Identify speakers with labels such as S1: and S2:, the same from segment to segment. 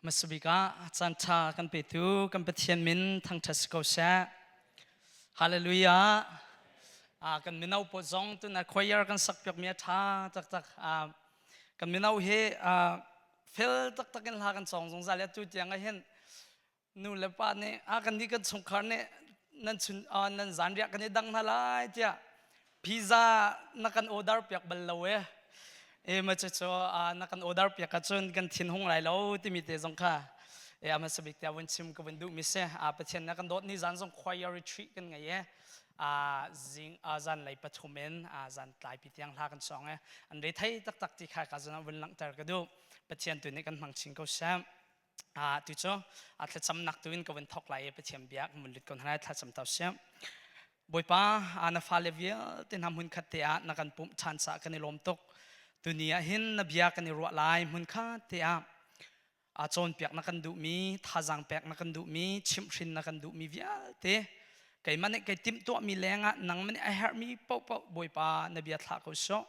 S1: Hmasabik ah caan ṭha kan petu kan Pathian min thangṭhat si ko seh. Hallelujah. Kan mino pawl zong tuna choir kan sak piakmi a ṭha taktak. Kan mino hi fel taktak in hla kan cawng zungzal i atu tiang ah hin nu le pa nih a kan nih kan chungkhar nih nan chun nan zanriah kan i dang hna lai tiah pizza na kan order piak bal lo e e ma cu cu na kan order piak ahcun kan thin hung lai lo timi te zong kha e ama sabik tia vun chim ka vun duh mi si a pathian na kan dawt ni zan zong choir retreat kan ngei e a zing a zan lei pathum in a zan tlai pi tiang hla kan song e an re thei taktak ti kha ka zan vun langhter ka duh pathian tu nih kan hmang chin ko seh. Tu cu a thlacamnak tu in ka vun thawk lai i Pathian bia kan vun lut ko hna lai thlacam tau siam. Bawipa na fale vialte hna hmun khat te ah na kan pumh ṭhan caah kan i lawm tuk. Tuni ah hin na bia kan i ruah lai hmun khat te ah a cawnpiak na kan duhmi, thazaang pek na kan duhmi, chimhhrin na kan duhmi vialte keimah nih kei timhtuahmi lengah nangmah nih a herhmi paohpaoh Bawipa na bia thlah ko sawh.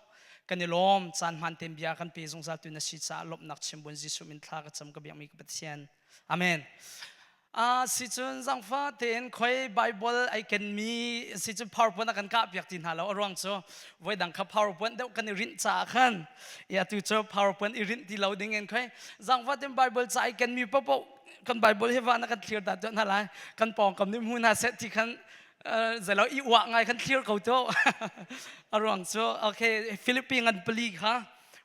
S1: Kan i lawm caan hmaan tein bia kan pe zungzal tu na si caah lawmhnak chim buin Jesuh min thla ka cam ka biakmi ka Pathian. Amen. Si cun zangfa tein khoi Bible ai kenmi si cun PowerPoint a kan kah piak ti hna lo a ruang cu voi dang kha PowerPoint deuh kan i rinh caah khan ya tu cu PowerPoint i rinh ti lo ding in khoi zangfa tein Bible ca ai kenmi paohpaoh kan Bible hi van a kan thlir ta tuah hna lai kan pawngkam nih hmu hna seh ti khan zeilo i uah ngai kan thlir ko tu a ruang cu okay Philippi ngan pali kha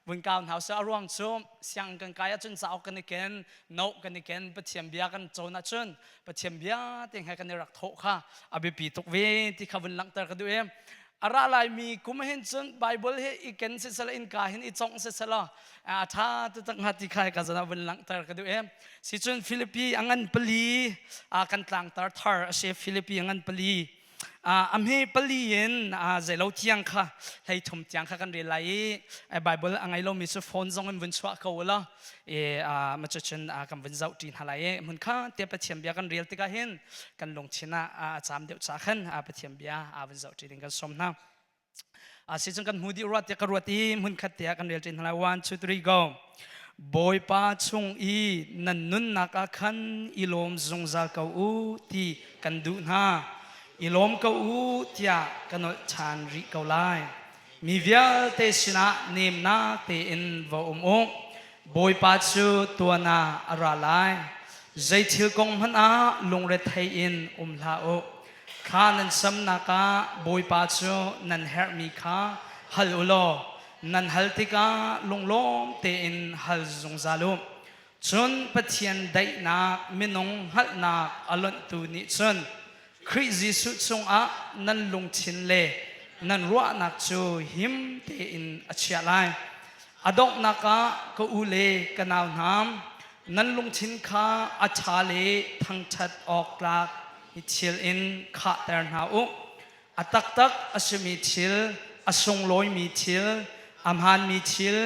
S1: vun kau hna usih a ruang cu siang kan kai ahcun cauk kan i ken no kan i ken Pathian bia kan cawn ahcun Pathian bia te he kan i rak thawh kha a biapi tuk ve ti kha vun langhter ka duh i a ra laimi kum hin cun Bible hi i ken sisela innka hin i congh sisela a ṭha taktak hnga ti kha ka zan vun langhter ka duh i si cun Philippi a ngan pali kan tlangtar thar a si Philippi a ngan pali a hme pali in zeilo tiang kha hlei thum tiang kha kan rel lai i Bible a ngei lomi cu phone zong in vun chuah ko la i ma cun kan vun zoh ṭi hna lai i hmun kha te Pathian bia kan rel tikah hin kan lungthin ah a caam deuh ca khan Pathian bia a vun zoh ṭi ding kan sawm hna. Si cun kan hmu dih ruat tiah ka ruat i hmun khat te ah kan rel ṭi hna lai. One, two, three, go. Bawipa chung i nan nunnak ah khan i lawm zungzal ko u ti kan duh hna. I lawm ko u tiah ka nolh ṭhan rih ko lai. Mi vialte sinah nemnak tein va um u. Bawipa cu tuan ah a ra lai. Zei thil kong hmanh ah lungrethei in um hlah u. Thla nan samnak ah Bawipa cu nan herhmi kha hal u law nan hal tikah lunglawm tein hal zungzal u. Cun Pathian daihnak minung hngalhnak a lonhtu nih cun Khrih Jesuh chungah nan lungthin le nan ruahnak cu him tein a chiah lai. A donghnak ah ka u le ka nau hna, nan lungthin kha a ṭha le thangṭhat awk tlak hi thil in khahter hna u. A taktak a simi thil, a sunglawimi thil, a hmaanmi thil,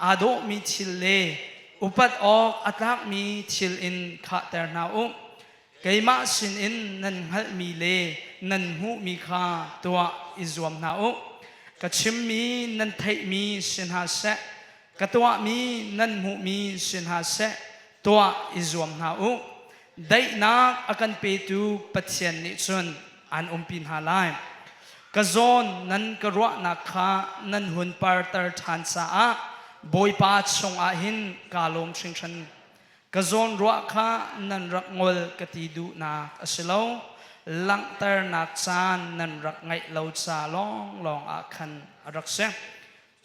S1: aa dawhmi thil le upat awk a tlakmi thil in khahter hna u. Keimah sinin nan hngalhmi le nan hmuhmi kha tuah i zuam hna u. Ka chimmi nan theihmi si hna seh, ka tuahmi nan hmuhmi si hna seh, tuah i zuam hna u. Daihnak a kan petu Pathian nih cun aan umpi hna lai. Ka zawn nan ka ruahnak kha nan hun parter ṭhan caah Bawipa chungah hin kaa lawm hringhran. Ka zawnruah kha nan rak ngol ka ti duhnak a si lo. Langhternak caan nan rak ngeih lo ca lawnglawng ah khan a rak si.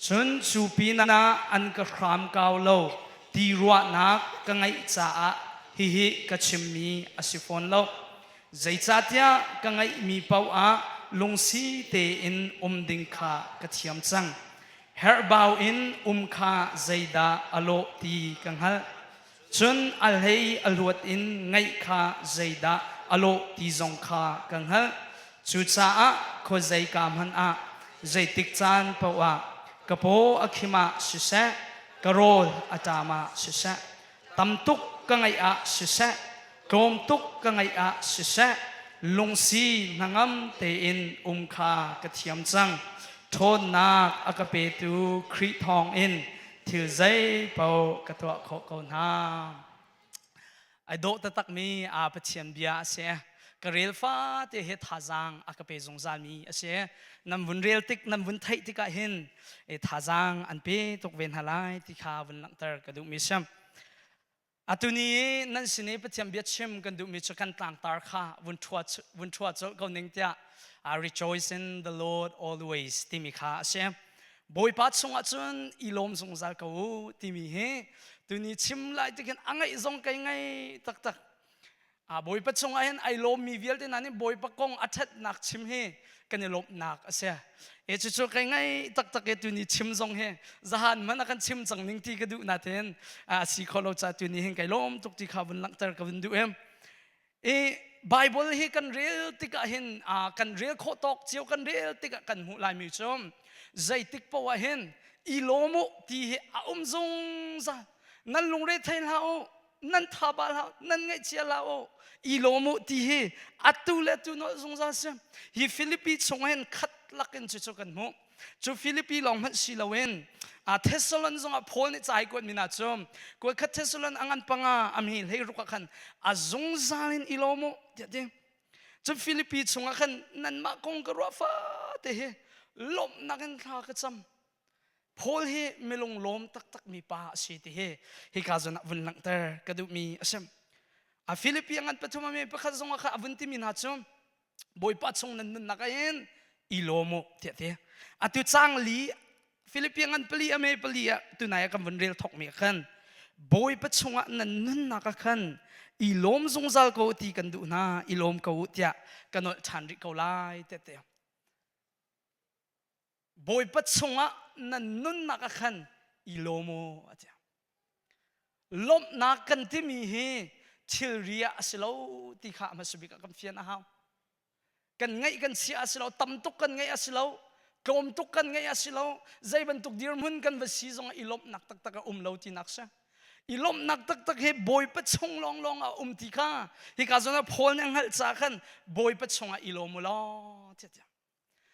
S1: Cun cu pinah an ka hram kau lo ti ruahnak ka ngeih caah hihi ka chimmi a si fawn lo. Zeicahtiah ka ngeihmi paoh ah lungsi tein um ding kha ka thiam cang. Herhbau in um kha zeidah a lawh ti ka hngalh. Cun a hlei a luat in ngaih kha zeidah a lawh ti zong kha ka hngalh. Cucaah khuazeika hmanh ah, zeitik caan paoh ah, ka paw a khim ah siseh, ka rawl a ṭam ah siseh, tam tuk ka ngaih ah siseh, tlawm tuk ka ngaih ah siseh, lungsi hnangam tein um kha ka thiam cang. Ṭhawnnak a ka petu Khrih thawngin thil zei paoh ka tuah khawh ko hna. Ai dawh taktakmi aa Pathian bia a si. Ka rel fate he thazaang a ka pe zungzalmi a si. Nan vun rel tik, nan vun theih tikah hin e thazaang an pe tuk ve hna lai ti kha vun langhter ka duhmi si. Atu ni nan sin i Pathian bia chim kan duhmi cu kan tlangtar kha vun ṭhua vun ṭhua colh ko ning tiah I rejoice in the Lord always timi kha a si. Bawipa chungah cun i lawm zungzal ko u timi hi tuni chim lai ti khin a ngaih zong kai ngai taktak. A Bawipa chungah hin ai lawmmi vialte hna nih Bawipa kong a ṭhatnak chim hi kan i lawmhnak a si. E cucu kai ngai taktak e tuni chim zong hi zahan man a kan chim cang ning ti ka duh natein a si kho lo ca tuni hin kai lawm tuk ti kha vun langhter ka vun duh em. I Bible hi kan rel tikah hin kan rel khawh tawk cio kan rel tikah kan hmuh laimi cu zeitik poah hin i lawm u ti hi a um zungzal. Nan lungre thei hlah u, nan tha ba hlah u, nan ngaihchia hlah u, i lawm u ti hi atu le atu nolh zungzal si. Hi Filipi chung hin khat lakin cucu kan hmuh. Cu Filipi lawng hmanh si loin a Thessalon zongah Paul nih ca ai kuatmi hna cu kuaikhat Thessalon a ngan panga a mi hlei ruk ah khan a zungzal in i lawm u tiah ti. Cu Filipi chungah khan nanmah kong ka ruah fate hi lawmhnak in thla ka cam. Paul hi milung lawm taktak mi pa a si ti hi hika zawn ah vun langhter ka duhmi a si. A Filipi a ngan pathum a mi pakhat zongah kha a vun timi hna cu Bawipa chung nan nunnak ah hin i lawm u tiah ti. Atu cang li Philippi ngan pali ame pali ah tunai ah kan vun rel thokmi ah khan Bawipa chungah nan nunnak ah khan i lawm zungzal ko ti kan duh hna i lawm ko u tiah ka nolh ṭhan rih ko lai tiah ti. Bawipa chungah nan nunnak ah khan i lawm u a ti. Lawmhnak kan timi hi thilri ah a si lo ti kha hmasa bik ah kan fian a hau. Kan ngeih kan chia a si lo, tam tuk kan ngeih a si lo, tlawm tuk kan ngeih a si lo, zei bantuk dirhmun kan va si zong ah i lawmhnak taktak a um lo tinak si. I lawmhnak taktak hi Bawipa chung lawnglawng ah a um ti kha hika zawn ah Paul nih a hngalh caah khan Bawipa chungah i lawm u law tiah tiah.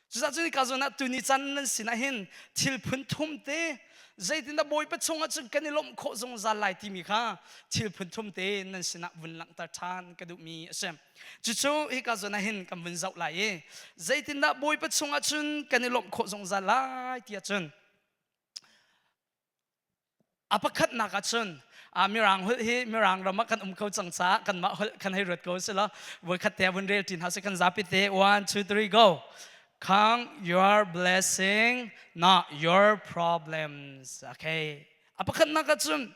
S1: Cucaah cun hika zawn ah tuni caan nan sinah hin thil phun thum te zeitindah Bawipa chungah cun kan i lawmh khawh zungzal lai timi kha thil phun thum te nan sinah vun langhter ṭhan ka duhmi a si. Cucu hika zawn ah hin kan vun zoh lai i zeitindah Bawipa chungah cun kan i lawmh khawh zungzal lai ti ahcun A pakhatnak ah cun Mirang holh hi Mirang ram ah kan um kho cang caah kanmah holh kan hei ruat ko si law voikhat te vun rel ṭi hna sih kan zapi te one two three go. Count your blessing, not your problems. Okay. A pakhatnak ah cun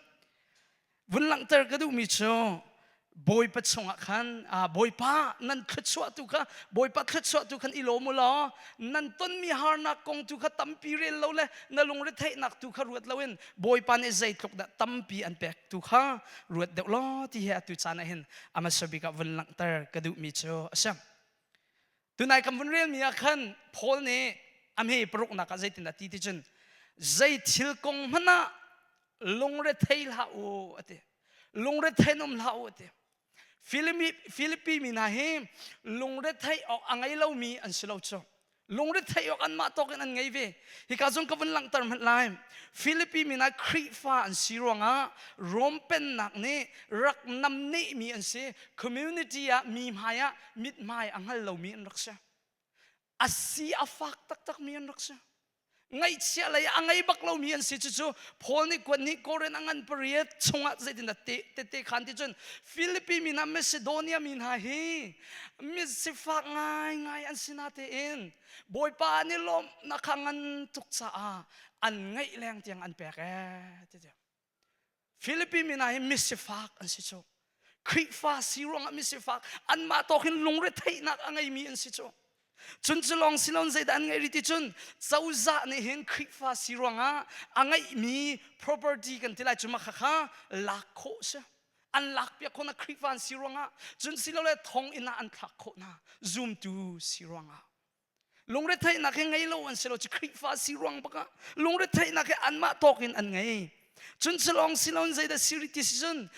S1: vun langhter ka duhmi cu Bawipa chungah khan Bawipa nan thluachuah tu kha Bawipa thluachuah tu khan i lawm u law nan tonmi harnak kong tu kha tampi rel lo le na lungretheihnak tu kha ruat loin Bawipa nih zeitluk dah tampi an pek tu kha ruat deuh law ti hi atu caan ah hin a hmasa bik ah vun langhter ka duhmi cu a si. Tunai kan vun relmi ah khan Paul nih a hme paruknak ah zeitindah ti ti cun zei thil kong hmanh ah lungrethei hlah u a ti. Lungrethei um hlah u a ti. Filipi, Filipi mi hna hi lungretheih awk a ngei lomi an si lo cu. Lungretheih awk anmah tawk in an ngei ve. Hika zong ka vun langhter hmanh lai. Filipi mi hna Khrihfa an si ruangah Rom pennak nih rak namnehmi an si. Community ah mi hmai ah mithmai a hngal lomi an rak si. A si a fak taktakmi an rak si. Ngaihchia lei a ngei bak lomi an si. Cucu Paul nih kuat nih Korin a ngan pariat chungah zeitindah te tete khan ti cun Filipi mi hna Macedonia mi hna hi mi sifak ngaingai an si natein Bawipa an i lawmhnak kha ngan tuk caah an ngeih leng tiang an pek ee ti Filipi mi hna hi misifak an si cu. Khrihfa si ruangah misifak anmah tawk hin lungretheihnak a ngeimi an si cu. Cun cu lawng si loin zeidah an ngeih rih ti cun cozah nih hin Khrihfa si ruangah a ngeihmi property kan ti lai cu mah kha lak khawh si. An lak piak khawh na Khrihfa an si ruangah cun silole thonginn ah an thlak khawh hna zumtu si ruangah. Lungretheihnak hi ngei lo an si lo cu Khrihfa si ruang bak ah lungretheihnak hi anmah tawk in an ngei. Cun silong silon zeidah siri ti si cun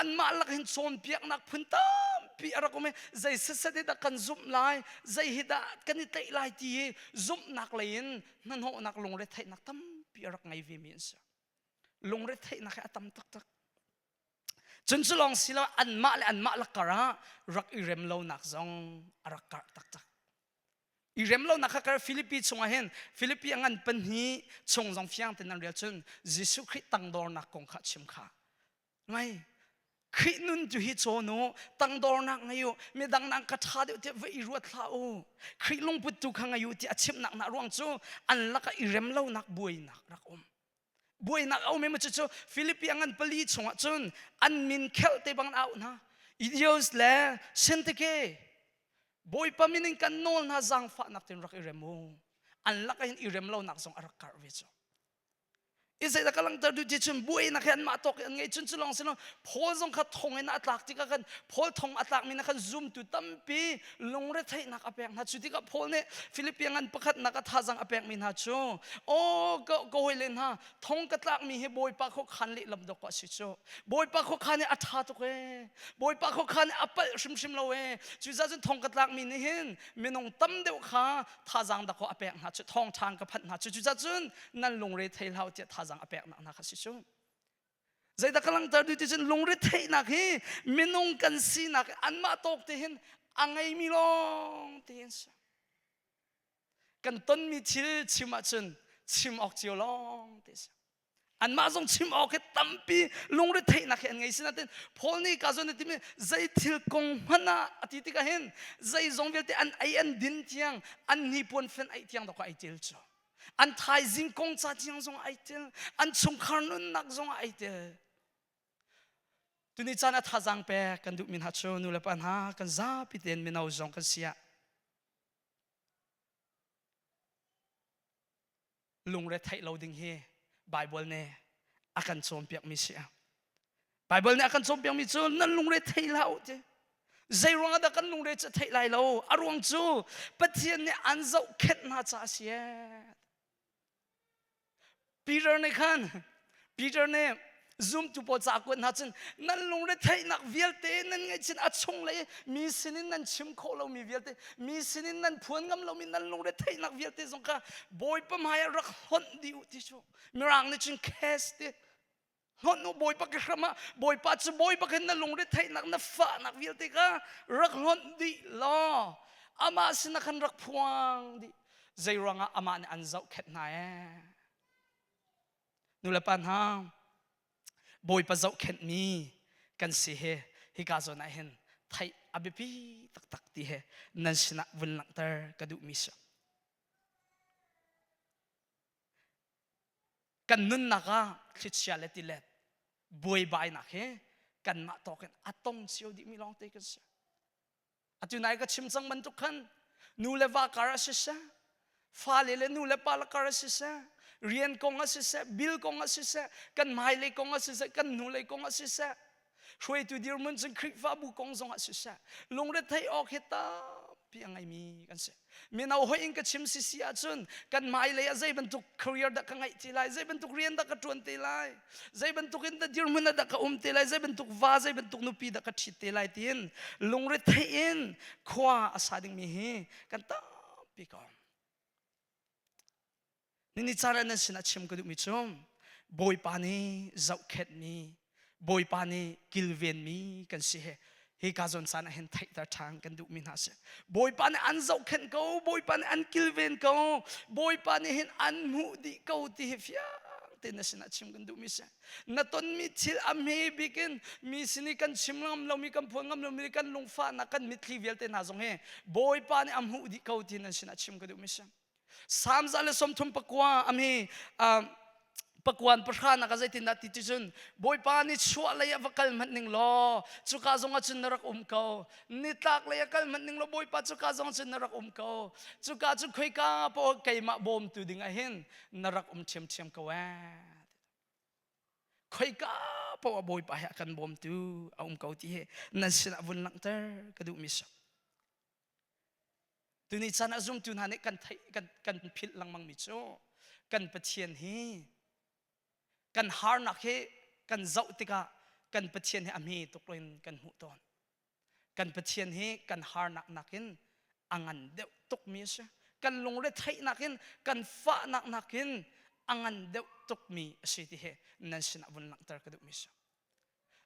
S1: anmah lak hin cawnpiaknak phun tampi a rak um i zei setset hi dah kan zumh lai zei hi dah kan i tlaih lai ti hi zumhnak lei in hnahnawhnak lungretheihnak tampi a rak ngei ve mi an si. Lungretheihnak hi a tam taktak. Cun cu lawng si lo anmah le anmah lakar ah rak i rem lonak zong a rak karh taktak. I rem lonak kha kar Filipi chungah hin Filipi a ngan pahnih chung zong fiang tein nan rel cun Jesuh Khrih tangdornak kong kha chim kha. Ngai Khrih nun tu hi cawn u, tangdornak ngei u, midang nang ka ṭha deuh tiah va i ruat hlah u. Khrih lungput tu kha ngei u ti a chimnak hna ruang cu an lakah i rem lonak buainak rak um. Buainak a um i cucu Filipi a ngan pali chungah cun an min khelh te bang an auh hna. Idios le Sentike Bawipa min in kan nawl hna zaangfahnak tein rak i rem u. An lakah hin i rem lonak zong a rak karh ve cu. I zeidah ka langhter duh ti cun buainak hi anmah tawk in an ngei cun cu lawng si lo Paul zong kha thong in a tlak tikah khan Paul thong a tlakmi na khan zumtu tampi lungretheihnak a pek hna cu tikah Paul nih Philippi ngan pakhatnak a thazang a pekmi hna cu aw ka ka hawile hna thong ka tlakmi hi Bawipa khuakhan lehlam dawk a si cu Bawipa khuakhan hi a ṭha tuk ee Bawipa khuakhan hi a palh hrimhrim lo ee cucaah cun thong ka tlakmi nih hin minung tam deuh kha thazang dakaw a pek hna cu thawngṭha ka phanh hna cu cucaah cun nan lungre thei hlah tiah thazang a peknak hna kha si cu zeidah ka langhter duh ti cun lungre theihnak hi minung kan sinak anmah tawk te hin a ngeimi lawng te hin si kan tonmi thil chim ahcun chim awk cio lawng te si anmah zong chim awk hi tampi lungre theihnak hi an ngei sinain Paul nih ka zawn timi zei thil kong hmanh ah a ti tikah hin zeizong vialte an ei an din tiang an hnipuan fen ei tiang dawk ai tel cu an thaizing kong ca tiang zong ai tel an chungkhar nunnak zong ai tel tuni caan a thazaang pek kan duhmi hna cu nu le pa hna kan zapi tein mino zong kan si ah lungre theih lo ding hi Bible nih a kan cawnpiakmi si. Bible nih a kan cawnpiakmi cu nan lungre thei hlah u ti. Zei ruangah dah kan lungre cu theih lai lo? A ruang cu Pathian nih an zohkhenh hna caah a si. Peter nih khan Peter nih zumtu pawl ca kuat hna cun nan lungre theihnak vialte nan ngaihchin a chunglei mi sinin nan chim khawh lomi vialte mi sinin nan phuan ngam lomi nan lungre theihnak vialte zong kha Bawipa hmai ah rak hlonh dih u ti cu mirang nih cun cast ti hlonh u Bawipa ka hram ah Bawipa cu Bawipa khin na lungre theihnak na fahnak vialte kha rak hlonh dih law amah sinah khan rak phuang dih zei ruangah amah nih an zohkhenh hna ee Nulepa hna, Bawipa zohkhenhmi kan si hi hika zawn ah hin theih a biapi taktak ti he nan sinah vun langhter ka duhmi si. Kan nunnak ah thlichia le tilet buaibainak hi kanmah tawk in a tong cio dihmi lawngte kan si. Atu nai ka chim cang bantuk khan nu le va kar a siseh, fale le nu le pa le kar a siseh, rian kong a siseh, bil kong a siseh, kan hmailei kong a siseh, kan hnulei kong a siseh, hruaitu dirhmun cun Khrihfabu kong zong ah siseh, lungretheih awk hi tampi a ngeimi kan si. Mino hoi in ka chim sisi ahcun kan hmailei ah zei bantuk career dah ka ngeih ti lai, zei bantuk rian dah ka ṭuan te lai, zei bantuk in dah dirhmun ah dah ka um te lai, zei bantuk va, zei bantuk nupi dah ka ṭhit te lai tiin lungretheih in khua a sa dingmi hi kan tampi ko. Nini caan ah nan sinah chim ka duhmi cu Bawipa nih zohkhenhmi, Bawipa nih kilvenmi kan si he hika zawn caan ah hin theihter ṭhan kan duhmi hna si. Bawipa nih an zohkhenh ko, Bawipa nih an kilven ko, Bawipa nih hin an hmuh dih ko ti hi fiang tein na sinah chim kan duhmi si. Na tonmi thil a hme bik in mi sin i kan chim ngam lomi, kan phuan ngam lomi, kan lungfahnak, kan mitthli vialte hna zong hi Bawipa nih a hmuh dih ko ti nan sinah chim ka duhmi si. Salm 139 ami pakuan pahra nak ah zeitindah ti ti cun Bawipa ni chuah lei ah va kal hmanh ning law cuka zong ah cun na rak um ko nitlak lei ah kal hmanh ning law Bawipa cuka zong cun na rak um ko cuka cu khoika paoh keimah bawmtu ding ah hin na rak um ṭhiamṭhiam ko ee khoika paoh ah Bawipa he a kan bawmtu a um ko ti hi nan sinah vun langhter ka duhmi si Tuni chan ah zumtu hna nih kan theih kan kan philh lengmang mi cu kan Pathian hi kan harnak hi kan zoh tikah kan Pathian hi a hme tuk in kan hmuh tawn. Kan Pathian hi kan harnak nakin a ngan deuh tukmi a si. Kan lungre theihnak in kan fahnak nakin a ngan deuh tukmi a si ti hi nan sinah vun langhter ka duhmi si.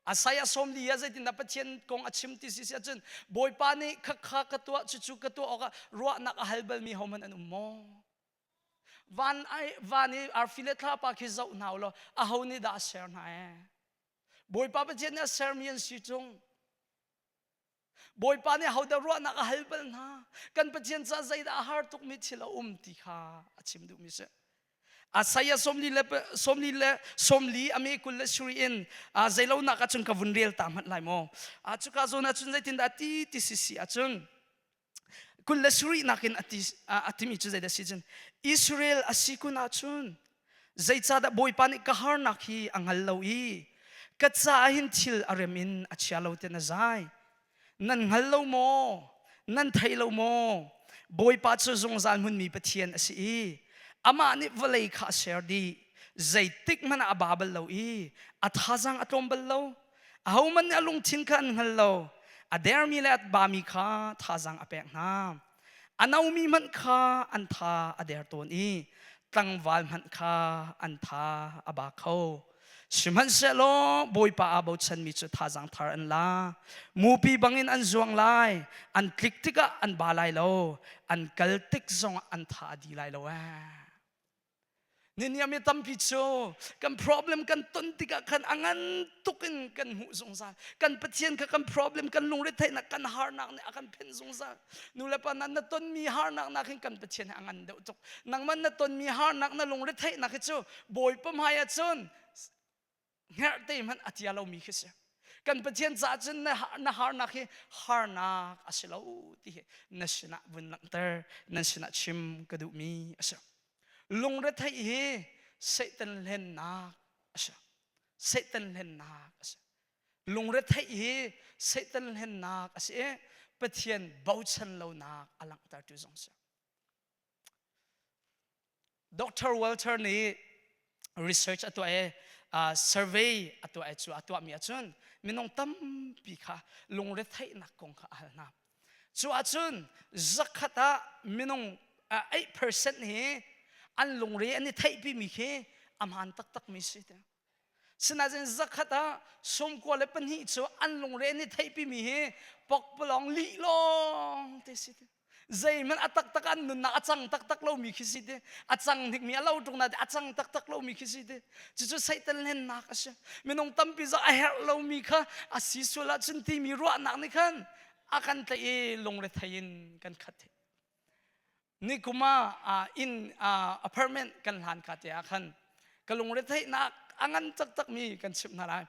S1: Isaiah 40 ah zeitindah Pathian kong a chim ti si si ahcun Bawipa nih khakha ka tuah cucu ka tuah awkah ruahnak a hal balmi hohmanh an um maw? Van ai van i arfi le thlapa khi zoh hna u law aho nih dah a ser hna ee? Bawipa Pathian nih a sermi an si chung. Bawipa nih hodah ruahnak a hal bal hna? Kan Pathian caah zeidah a har tukmi thil a um ti kha a chim duhmi si. Isaiah 44 a me 27 in zeilonak ahcun ka vun rel ta hmanh lai maw? Cuka zawn ahcun zeitindah ti ti si si ahcun 27 nakin a timi cu zeidah si cun Israel a si kun ahcun zeicahdah Bawipa nih ka harnak hi a hngal lo i ka caah hin thil a rem in a chia lo tiah na zai nan hngal lo maw nan thei lo maw Bawipa cu zungzal hmunmi Pathian a si i amah nih vawlei kha a ser dih zeitik hmanh ah a ba bal lo i a thazang a tlawm bal lo ahohmanh nih a lungthin kha an hngal lo a dermi le a bami kha thazang a pek hna A nomi hmanh kha an tha a der tawn i tlangval hmanh kha an tha a ba kho. Sihmanhsehlaw Bawipa aa bochanmi cu thazaang thar an la. Mupi bangin an zuang lai, an tlik tikah an ba lai lo, an kal tik zongah an tha a di lai lo ee. Niniam mi tampi cu kan problem kan ton tikah khan a ngan tuk in kan hmuh zungzal. Kan Pathian kha kan problem, kan lungretheihnak, kan harnak nih a kan phenh zungzal. Nu le pa na na tonmi harnak nak hin kan Pathian hi a ngan deuh tuk. Nangmah na tonmi harnak, na lungretheihnak hi cu Bawipa hmai ah cun hngerhte hmanh a tia lomi khi si. Kan Pathian caah cun na harnak hi harnak a si lo ti hi na sinah vun langhter, nan sinah chim ka duhmi a si. Lungretheih hi Satan hlennak a si. Satan hlennak a si. Lungretheih hi Satan hlennak a si i Pathian bochan lonak a langhtertu zong a si. Dr. Walter nih research a tuah i survey a tuah i cu a tuahmi ahcun minung tampi kha lungretheihnak kong kha a hal hna. Cu ahcun zakhat ah minung 8% hi an lungre an i theihpimi khi a hmaan taktakmi si ti. Sinain zakhat ah 92 cu an lungre an i theihpimi hi pokpalawng lih lawng te si ti. Zeihmanh a taktak an nunnak a cang taktak lomi khi si ti. A cang hnikmi a lo ṭung na a cang taktak lomi khi si ti. Cucu Satan hlennak a si. Minung tampi zong a herh lomi kha a si sual ahcun timi ruahnak nih khan a kan tlaih i lungrethei in kan khat. Nikum ah inn apartment kan hlan ka te ah khan ka lungretheihnak a ngan taktakmi kan chimh hna lai.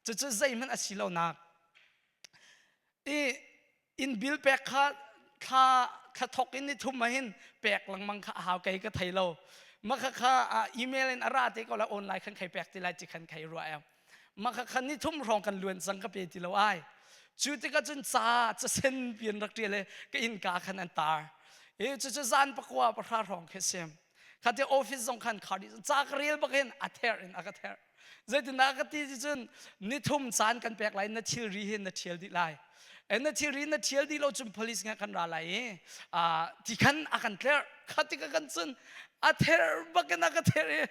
S1: Cucu zeihmanh a si lonak. I inn bill pek kha thla thla thok in ni thum ah hin pek lengmang kha a hau kei ka thei lo mah kha kha email in a ra te ko la online khan khei pek ti lai ti khan khei ruah em mah kha khan ni thum hrawng kan luan cang ka pe ti lo ai cu tikah cun ca casen pian rak ṭial i ka innka khan an tar i cucu zan pakua pahra hrawng khi sim kha te office zong khan khar dih ca ka rel bak hin a ther in a ka ther Zeitindah ka ti ti cun nithum caan kan pek lai na thilri hi na ṭhial dih lai. E na thilri na ṭhial dih lo cun police nga kan ra lai i ti khan a kan tlerh. Kha ti ka kan cun a ther bak in a ka ther i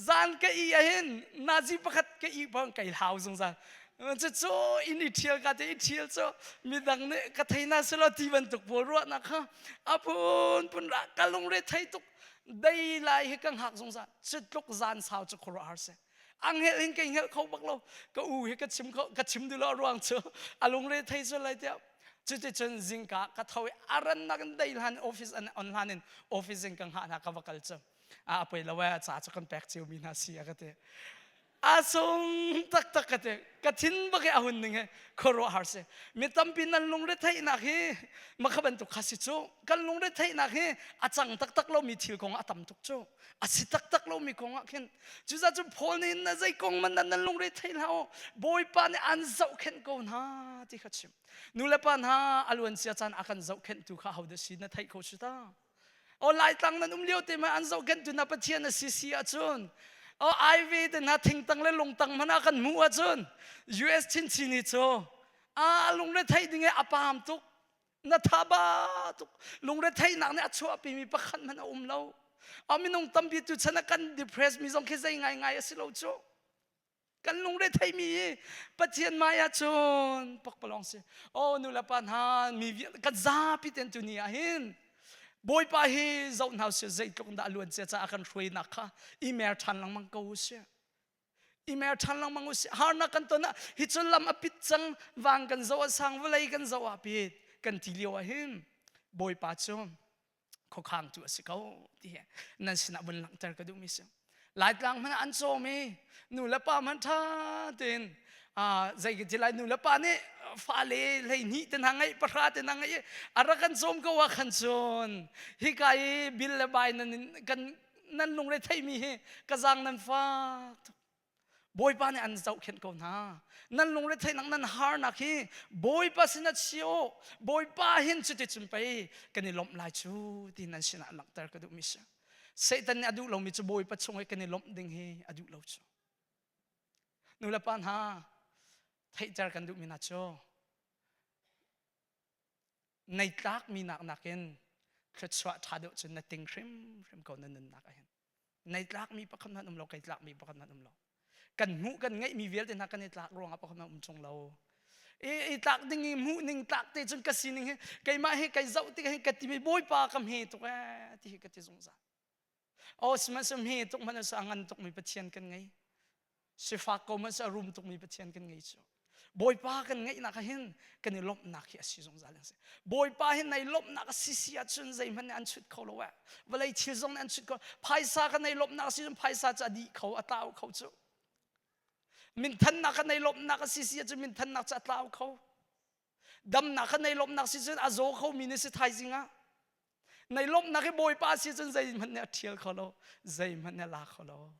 S1: zan ka i ahin nazi pakhat ka i bang kai hlau zungzal. Cucu inn i ṭhial ka te i ṭhial cu midang nih ka thei na selaw ti bantuk pawl ruahnak kha a phunphun ra ka lungre thei tuk dei lai hi ka hngak zungzal cutluk zan sau cu khuaruahhar si anghelh hin kai hngelh kho bak lo ka u hi ka chim kho ka chim duh lo ruang cu a lungre thei sual lai tiah cuticun zingka ka tho i a rannak in dei hlan office an on hlan in office in ka hngah hna ka va kal cu a poi lo e ca cu kan pek cio mi hna si a ka ti A sung taktak ka ti. Ka thin bak i a hun ning hi khuaruahhar si. Mi tampi nan lungretheihnak hi makha bantuk kha si cu. Kan lungretheihnak hi a cang taktak lomi thil kong a tam tuk cu. A si taktak lomi kong ah khin. Cucaah cun Paul nih na zei kong man nan lungre thei hlah u. Bawipa nih an zohkhenh ko hna ti kha chim. Nu le pa hna a luancia caan a kan zohkhenhtu kha ahodah si na theih kho si ta. O Laitlang nan um lio te ma an zohkhenhtu na Pathian a si si ahcun o IV te hna thingtang le lungtang hmanh ah kan hmuh ahcun US chinchin hi cu a lungre theih ding i a paam tuk na thaba tuk lungretheihnak nih a chuahpimi pakhat hmanh a um lo a minung tampi tu chan ah kan depress mi zong khi zei ngaingai a si lo cu. Kan lungre theimi hi Pathian hmai ah cun pakpalawng si. Oh nu le pa hna mi kan zapi ten tu ni ah hin Bawipa hi zoh hna usih zeitluk dah luan cia caah kan hruainak kha i mer ṭhan lengmang ko usih. I mer ṭhan lengmang usih. Harnak kan ton ah hi cu lam a pit cang vang kan zoh ah sang vawlei kan zoh ah pit kan ti lio ah hin Bawipa cu khuakhang cu a si ko ti hi nan sinah vun langhter ka duhmi si. Laitlang hmanh ah an cawm i nu le pa hmanh ṭha tein zei ka ti lai nu le pa nih fale 12 te hna ngeih pahra te hna ngeih a rak kan cawm ko ah khan cun hika i bil le bai nan kan nan lungre theimi hi ka zaang nan fak tuk. Bawipa nih an zohkhenh ko hna. Nan lungretheihnak nan harnak hi Bawipa sinah chia u. Bawipa hin cuticun pei kan i lawmh lai cu ti nan sinah langhter ka duhmi si. Satan nih a duh lomi cu Bawipa chung i kan i lawmh ding hi a duh lo cu. Nu le pa hna, theihter kan duhmi hna cu nei tlakmi nak nakin thluachuah ṭha deuh cun na ting hrimhrim ko na nunnak ah hin. Nei tlakmi pakhat hmanh um lo, kei tlakmi pakhat hmanh um lo. Kan hmuh kan ngeihmi vialte hna kan i tlak ruangah pakhat hmanh um chung lo. I, i tlak ding i hmuh ning tlak te cun ka sining hi keimah hi kai zoh tik hin ka ti mi bawipa ka hme tuk ee ti hi ka ti zungzal. Oh sihmanhsehlaw hme tuk hmanh a ngan tuk mi Pathian kan ngei. Sifak ko hmanh a rum tukmi Pathian kan ngei cu. Bawipa kan ngeihnak ah hin kan i lawmhnak hi a si zungzal an si. Bawipa hi nei lawmhnak a si si ahcun zeihmanh nih an chut kho lo eh. Vawlei thil zong nih an chut kho. Phaisa kan nei lawmhnak a si cun phaisa cu a dih kho, a tlau kho cu. Minthannak kan nei lawmhnak a si si ahcun minthannak cu a tlau kho. Damnak kan nei lawmhnak si cun a zaw khomi na si thaizing ah. Nei lawmhnak hi Bawipa si cun zeihmanh nih a ṭhial kho lo, zeihmanh nih a la kho lo.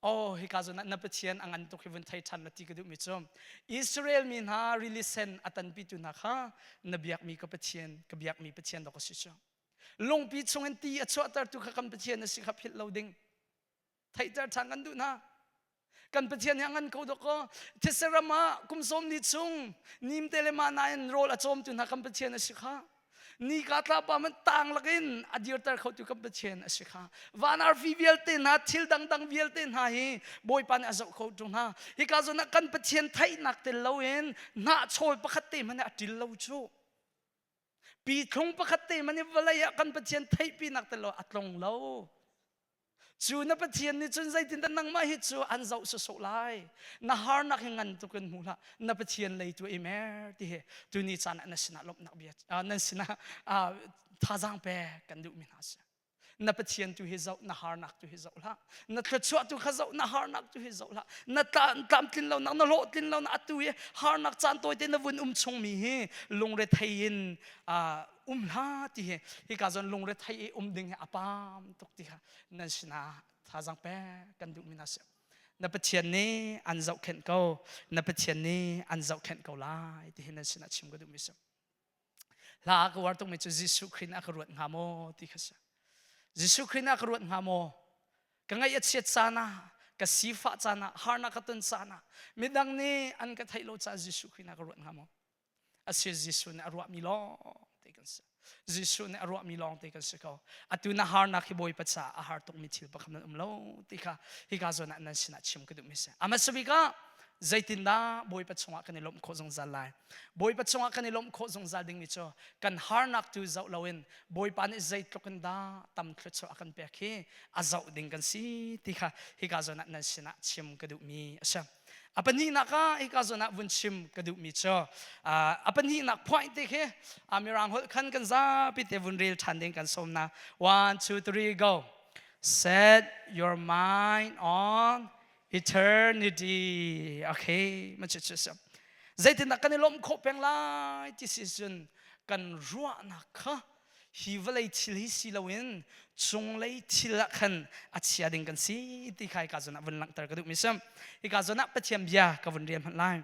S1: Oh, hika zawn ah na Pathian a ngan tuk hi vun thei ṭhan la ti ka duhmi cu Israel mi hna rili sen a tanpitu hna kha na biakmi ka Pathian, ka biakmi Pathian dawk a si cu. Lungpi chungin ti a chuahtertu kha kan Pathian a si kha philh lo ding. Theihter ṭhan kan duh hna. Kan Pathian hi a ngan ko dawk kaw thetse ram ah kum sawm ni chung nimte le mana in rawl a cawmtu hna kan Pathian a si kha. Nika tlapa man tang lakin a dirter khotu kan Pathian a si kha. Van arfi vialte hna thil dangdang vialte hna hi Bawipa nih a zoh kho ṭung hna. Hika zawn ah kan Pathian theihnak tel loin hnahchawl pakhat te hmanh a ṭil lo cu. Pithlung pakhat te hmanh vawlei ah kan Pathian theihpinak tel lo a tlong lo. Cu na Pathian nih cun zeitindah nangmah hi cu an zoh sawsawh lai. Na harnak hi ngan tuk in hmu hlah. Na Pathian lei tu i mer ti hi tuni caan ah na sinah lawmhnak bia nan sinah thazaang pek kan duhmi hna si. Na Pathian tu hi zoh, na harnak tu hi zoh hlah. Na thluachuah tu kha zoh, na harnak tu hi zoh hlah. Na tlamtlin lonak, na hlawhtlin lonak atu hi harnak caan tawite na vun um chungmi hi lungrethei in um hlah ti hi hika zawn lungrethei i um ding hi a pam tuk ti kha nan sinah thazaang pek kan duhmi hna si. Na Pathian nih an zohkhenh ko, na Pathian nih an zohkhenh ko lai ti hi nan sinah chim ka duhmi si. Hla ka uar tukmi cu Jesuh Khrih nih a ka ruat hnga maw ti kha si. Jesuh Khrih nih a ka ruat hnga maw? Ka ngaih a chiat caan ah, ka sifah caan ah, harnak ka ton caan ah, midang nih an ka theih lo caah Jesuh Khrih nih a ka ruat hnga maw? Asi Jesuh nih a ruahmi lawng te kan si. Jesuh nih a ruahmi lawng te kan si ko. Atu na harnak hi Bawipa caah a har tukmi thil pakhat nan um lo ti kha hika zawn ah nan sinah chim ka duhmi si. A hmasa bik ah zeitindah Bawipa chungah kan i lawmh khawh zungzal lai? Bawipa chungah kan i lawmh khawh zungzal dingmi cu kan harnak tu zoh loin Bawipa nih zeitluk in dah tam thluachuah a kan pek hi a zoh ding kan si ti kha hika zawn ah nan sinah chim ka duhmi a si. A pahnihnak ah hika zawn ah vun chim ka duhmi cu a pahnihnak point te khi Mirang holh khan kan zapi te vun rel ṭhan ding kan sawm na. One, two, three, go. Set your mind on eternity. Okay, ma chu chu Zeitindah kan i lawmh khawh peng lai ti si cun kan ruahnak kha hi vawlei thil hi si loin cunglei thil ah khan a chia ding kan si ti kha hika zawn ah vun langhter ka duhmi si. Hika zawn ah Pathian bia ka vun rel hmanh lai.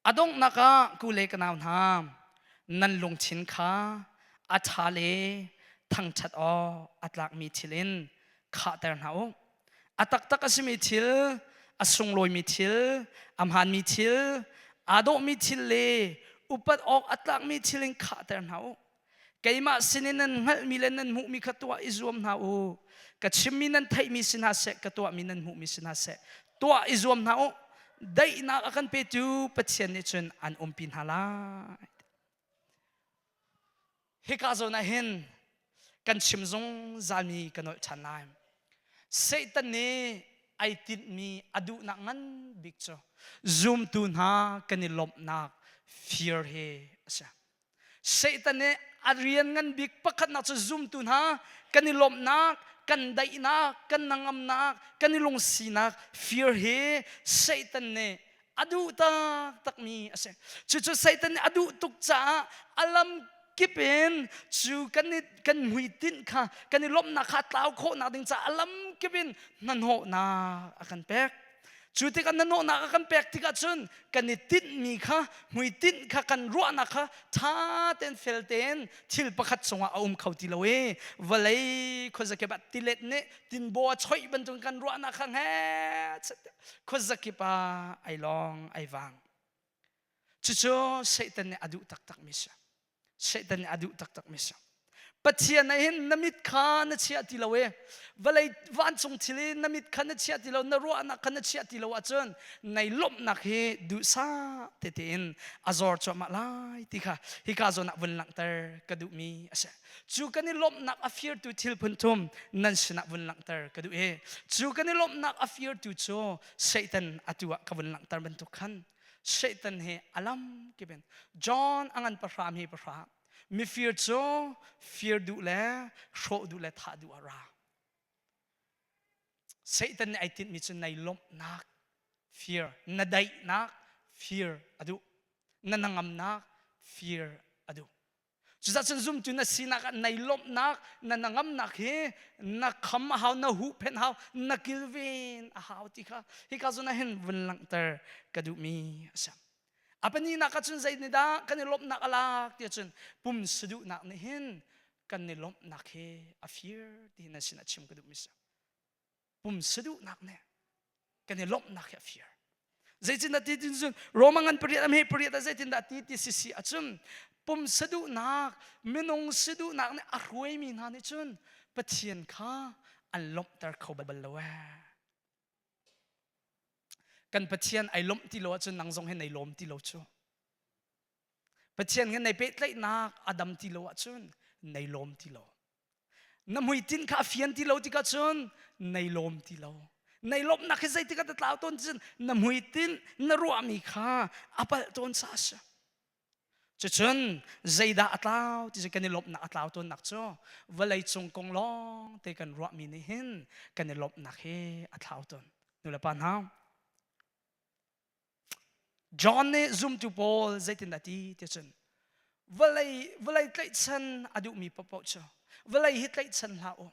S1: A donghnak ah ku le ka nau hna nan lungthin kha a ṭha le thangṭhat awk a tlakmi thil in khahter hna u. A taktak a simi thil, a sunglawimi thil, a hmaanmi thil, aa dawhmi thil le upat awk a tlakmi thil in khahter hna u. Keimah sinin nan hngalhmi le nan hmuhmi kha tuah i zuam hna u. Ka chimmi nan theihmi si hna seh, ka tuahmi nan hmuhmi si hna seh, tuah i zuam hna u. Daihnak a kan petu Pathian nih cun an umpi hna lai. Hika zawn ah hin kan chim zungzalmi ka nolh ṭhan lai. Satan nih ai tinhmi a duhnak ngan bik cu zumtu hna kan i lawmhnak fear hi a si. Satan nih a rian ngan bik pakhatnak cu zumtu hna kan i lawmhnak, kan daihnak, kan nangamnak, kan i lungsinak fear hi Satan nih a duh taktakmi a si. Cucu Satan nih a duh tuk caah a lam kip in cu kan i kan hmuitinh kha kan i lawmhnak kha tlau khawhnak ding caah a lam kip in hnahnawhnak a kan pek. Cu tikah hnahnawhnak a kan pek tikah cun kan i tinhmi kha hmuitinh kha kan ruahnak kha ṭha tein fel tein thil pakhat cungah a um kho ti lo i vawlei khuazakip ah tilet nih tinbaw a choih bantuk kan ruahnak kha nge khuazakip ah ai lawng ai vang. Cucu Satan nih a duh taktakmi si. Satan nih a duh taktakmi si. Pathian ah hin na mit kha na chiah ti lo i vawlei vancung thil i na mit kha na chiah ti lo na ruahnak kha na chiah ti lo ahcun nai lawmhnak hi duhsah tete in a zor cuahmah lai ti kha hika zawn ah vun langhter ka duhmi a si. Cu kan i lawmhnak a firtu thil phun thum nan sinah vun langhter ka duh i cu kan i lawmhnak a firtu cu Satan atu ah ka vun langhter bantuk khan Satan he a lam kip in John a ngan pahra mi pahra mifir cu fir duh le hrawh duh le thah duh a ra. Satan nih ai tinhmi cu nai lawmhnak fir, na daihnak fir a duh, na nangamnak fir a duh. Cucaah cun zumtu na sinak ah nai lawmhnak, na nangamnak hi na kham a hau, na huhphenh hau, na kilven a hau ti kha hika zawn ah hin vun langhter ka duhmi a si. A pahnihnak ah cun zei nih dah kan i lawmhnak a lak ti ahcun pum saduhnak nih hin kan i lawmhnak hi a fir ti na sinah chim ka duhmi a si. Pum saduhnak nih kan i lawmhnak hi a fir. Zeitindah ti tin cun Roma ngan pariat a hme pariat ah zeitindah ti ti si si ahcun pum saduhnak minung saduhnak nih a hruaimi hna nih cun Pathian kha an lawmhter kho bal lo ee. Kan Pathian ai lawmh ti lo ahcun nang zong hi nei lawm ti lo cu. Pathian he nei pehtlaihnak a dam ti lo ahcun nei lawm ti lo. Na hmuitinh kha a fian ti lo tikah cun nei lawm ti lo. Nei lawmhnak hi zeitik ah dah tlau tawn cun na hmuitinh na ruahmi kha a palh tawn sa a si. Cucun zeidah a tlau ti cu kan i lawmhnak a tlau tawnnak cu vawlei cung kong lawng te kan ruahmi nih hin kan i lawmhnak hi a thlau tawn. Nulepa hna, John nih zumtu pawl zeitindah ti ti cun vawlei vawlei tlaihchan a duhmi paohpaoh cu vawlei hi tlaihchan hlah u.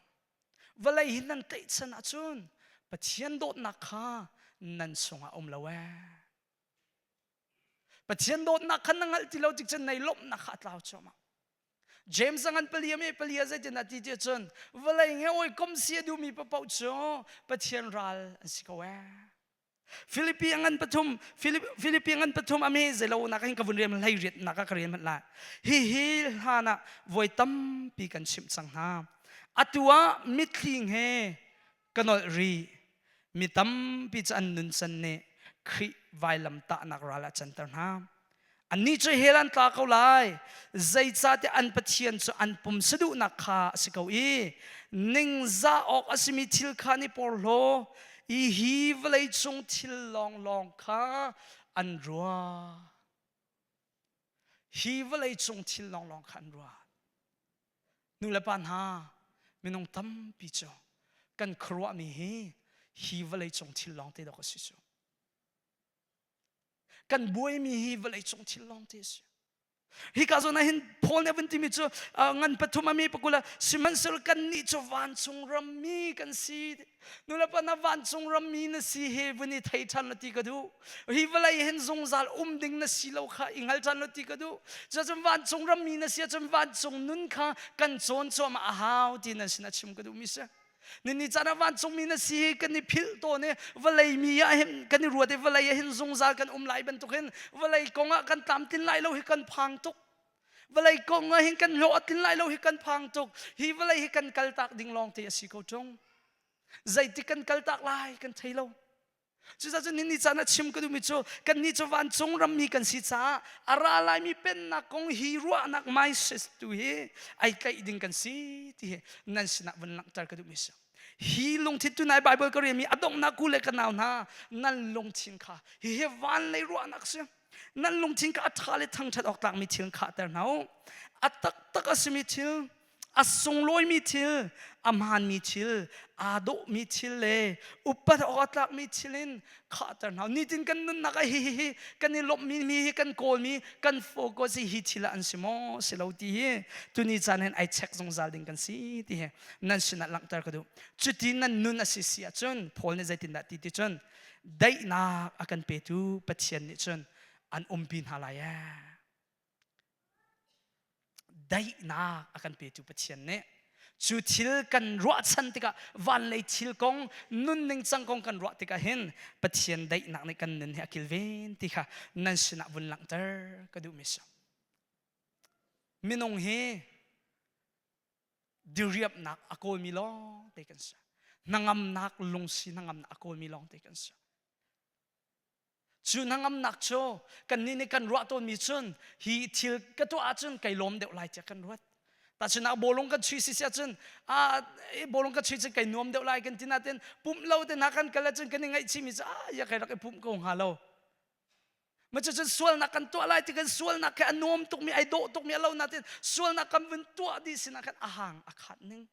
S1: Vawlei hi nan tlaihchan ahcun Pathian dawtnak kha nan chungah um lo ee. Pathian dawtnak kha na hngalh ti lo tik cun nei lawmhnak kha a tlau cuahmah. James a ngan pali me pali a zeitin a ti ti cun vawlei nge oi kom si a duhmi paohpaoh cu Pathian ral an si ko ee. Filipi a ngan pathum Filipi ngan pathum ame zeilo nak hin ka vun riam hlei riat nak ka rian hmanh lai. Hi hi hlan ah voi tampi kan chimh cang hna. Atu ah mitthli he ka nolh rih. Mi tampi cu an nuncan nih Khrih vailam tahnak ral ah canter hna. Annih cu hell an tla ko lai. Zeicahtiah an Pathian cu an pum saduhnak kha a si ko i ningzah awk a simi thil kha an i porhlaw i hi vawleicung thil lawnglawng kha an ruah. Hi vawleicung thil lawnglawng kha an ruah. Nu le pa hna, minung tampi cu kan khuaruahmi hi hi vawleicung thil lawngte dawk a si cu. Kan buaimi hi vawleicung thil lawngte a si. Hika zawn ah hin Paul nih a vun timi cu ngan pathum a mi pakul ah sihmanhsehlaw kannih cu vancung rammi kan si. Nulepa na vancung rammi na si he vun i thei ṭhan la ti ka duh. Hi vawlei hin zungzal um ding na si lo kha i hngal ṭhan lo ti ka duh. Cucun vancung rammi na si ahcun vancung nun kha kan cawn cuahmah a hau ti nan sinah chim ka duhmi si. Nini caan ah vancungmi na si hi kan i philh tawn i vawlei mi ah hin kan i ruat i vawlei ah hin zungzal kan um lai bantukin vawlei kong ah kan tlamtlin lai lo hi kan phang tuk. Vawlei kong ah hin kan hlawh a tlin lai lo hi kan phang tuk. Hi vawlei hi kan kaltak ding lawng te a si ko ṭung. Zeitik kan kal tak lai kan thei lo. Cucaah cun ni caan ah chim ka duhmi cu kannih cu vancung rammi kan si caah a ra laimi pennak kong hi ruahnak mindset tu hi ai tlaih ding kan si ti hi nan sinah vun langhter ka duhmi si. Hi lungthin tu nai Bible ka relmi a donghnak ku le ka nau hna nan lungthin kha hihi van lei ruahnak si. Nan lungthin kha a ṭha le thangṭhat awk tlakmi thil khahter hna u. A taktak a simi thil a sunglawimi thil, a hmaanmi thil, aa dawhmi thil le upat awk a tlakmi thil in khahter hna. Nitin kan nunnak ah hi hi hi kan i lawmhmi mi hi kan kawlmi kan focus hi hi thil ah an si maw si lo ti hi tuni caan hin ai check zungzal ding kan si ti hi nan sinah langhter ka duh. Cuti nan nun a si si ahcun Paul nih zeitindah ti ti cun daihnak a kan petu Pathian nih cun an umpi hna lai ee. Daihnak a kan petu Pathian nih cu thil kan ruahchan tikah vanlei thil kong nunning cang kong kan ruah tikah hin Pathian daihnak nih kan nun hi a kilven ti kha nan sinah vun langhter ka duhmi si. Minung hi diriamhnak a kawlmi lawng te kan si. Hnangamnak lungsi hnangamnak a kawlmi lawng te kan si. Cu hnangamnak cu kannih nih kan ruah tawnmi cun hi thil ka tuah ahcun kai lawm deuh lai tiah kan ruat. Tahchunhnak bawlung kan chui si ahcun ah bawlung ka chui cun kai nuam deuh lai kan ti natin pumh lo te hna kan kal ahcun kan i ngaihchihmi cu ah ya kai rak i pumh ko hnga lo. Ma cucun sualnak kan tuah lai ti kan sualnak khi a nuam tukmi ai dawh tukmi a lo natin sualnak kan vun tuah dih sinah khan a hang a khat ning.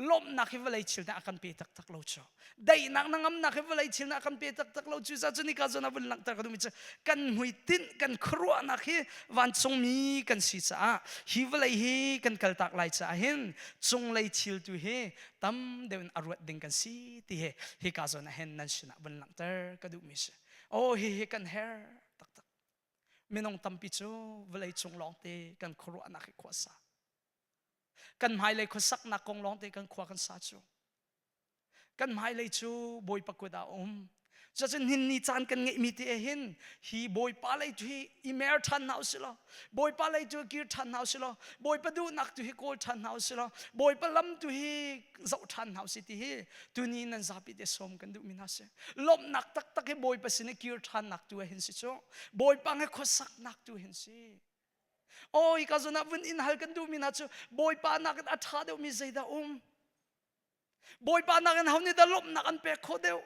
S1: Lawmhnak hi vawlei thil nih a kan pe taktak lo cu. Daihnak na ngamnak hi vawlei thil nih a kan pe taktak lo cu. Cucaah nika zawn ah vun langhter ka duhmi cu kan hmuitinh kan khuaruahnak hi vancungmi kan si caah hi vawlei hi kan kaltak lai caah hin cunglei thil tu hi tam deuh in a ruat ding kan si ti hi hika zawn ah hin nan sinah vun langhter ka duhmi si. Oh hi hi kan herh taktak. Minung tampi cu vawlei cung lawngte kan khuaruahnak hi khua sa. Kan hmailei khuasaknak kong lawngte kan khua kan sa cu. Kan hmailei cu Bawipa kut ah a um. Cucun hin ni caan kan ngeihmi te hin hi Bawipa lei tu hi i mer ṭhan hna usih law Bawipa lei tu kir ṭhan hna usih law Bawipa duhnak tu hi kawl ṭhan hna usih law Bawipa lam tu hi zoh ṭhan hna usih ti hi tuni nan zapi te sawm kan duhmi hna si. Lawmhnak taktak hi Bawipa sin i kir ṭhannak tu ah hin si cu. Bawipa nge khuasaknak tu hin si. Aw hika zawn ah vun in hal kan duhmi hna cu Bawipa nakin a ṭha deuhmi zeidah um? Bawipa nakin ho nih dah lawmhnak an pek khawh deuh?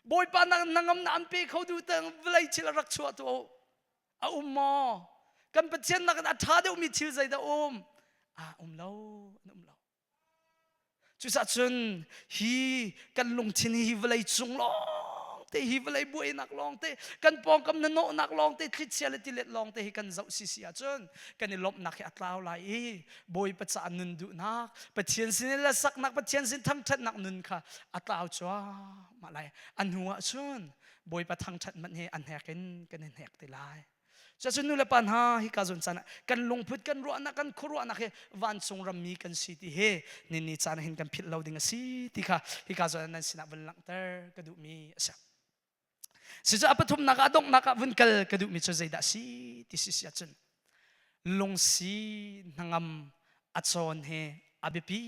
S1: Bawipa nakin hnangamnak an pe kho duh tang vawlei thil a rak chuah tu a um maw? Kan Pathian nakin a ṭha deuhmi thil zeidah um? Ah um lo, an um lo. Cucaah cun hi kan lungthin hi vawlei cung lawngte hi vawlei buainak lawngte kan pawngkam hnawhnak lawngte thlichia le tilet lawngte hi kan zoh sisi ahcun kan i lawmhnak hi a tlau lai i Bawipa caah nun duhnak Pathian sin i lasaknak Pathian sin thangṭhatnak nun kha a tlau cuahmah lai. A hnu ahcun Bawipa thangṭhat hmanh hi a hnek in kan i hnek te lai. Cucu nu le pa hna hika zawn caan ah kan lungput kan ruahnak kan khuaruahnak hi vancung rammi kan si ti hi nini caan hin kan philh lo ding a si ti kha hika zawn ah nan sinah vun langhter ka duhmi a si. Cucu a pathumnak ah donghnak ah vun kal ka duhmi cu zeidah a si ti si si ahcun lungsi hnangam a cawn hi a biapi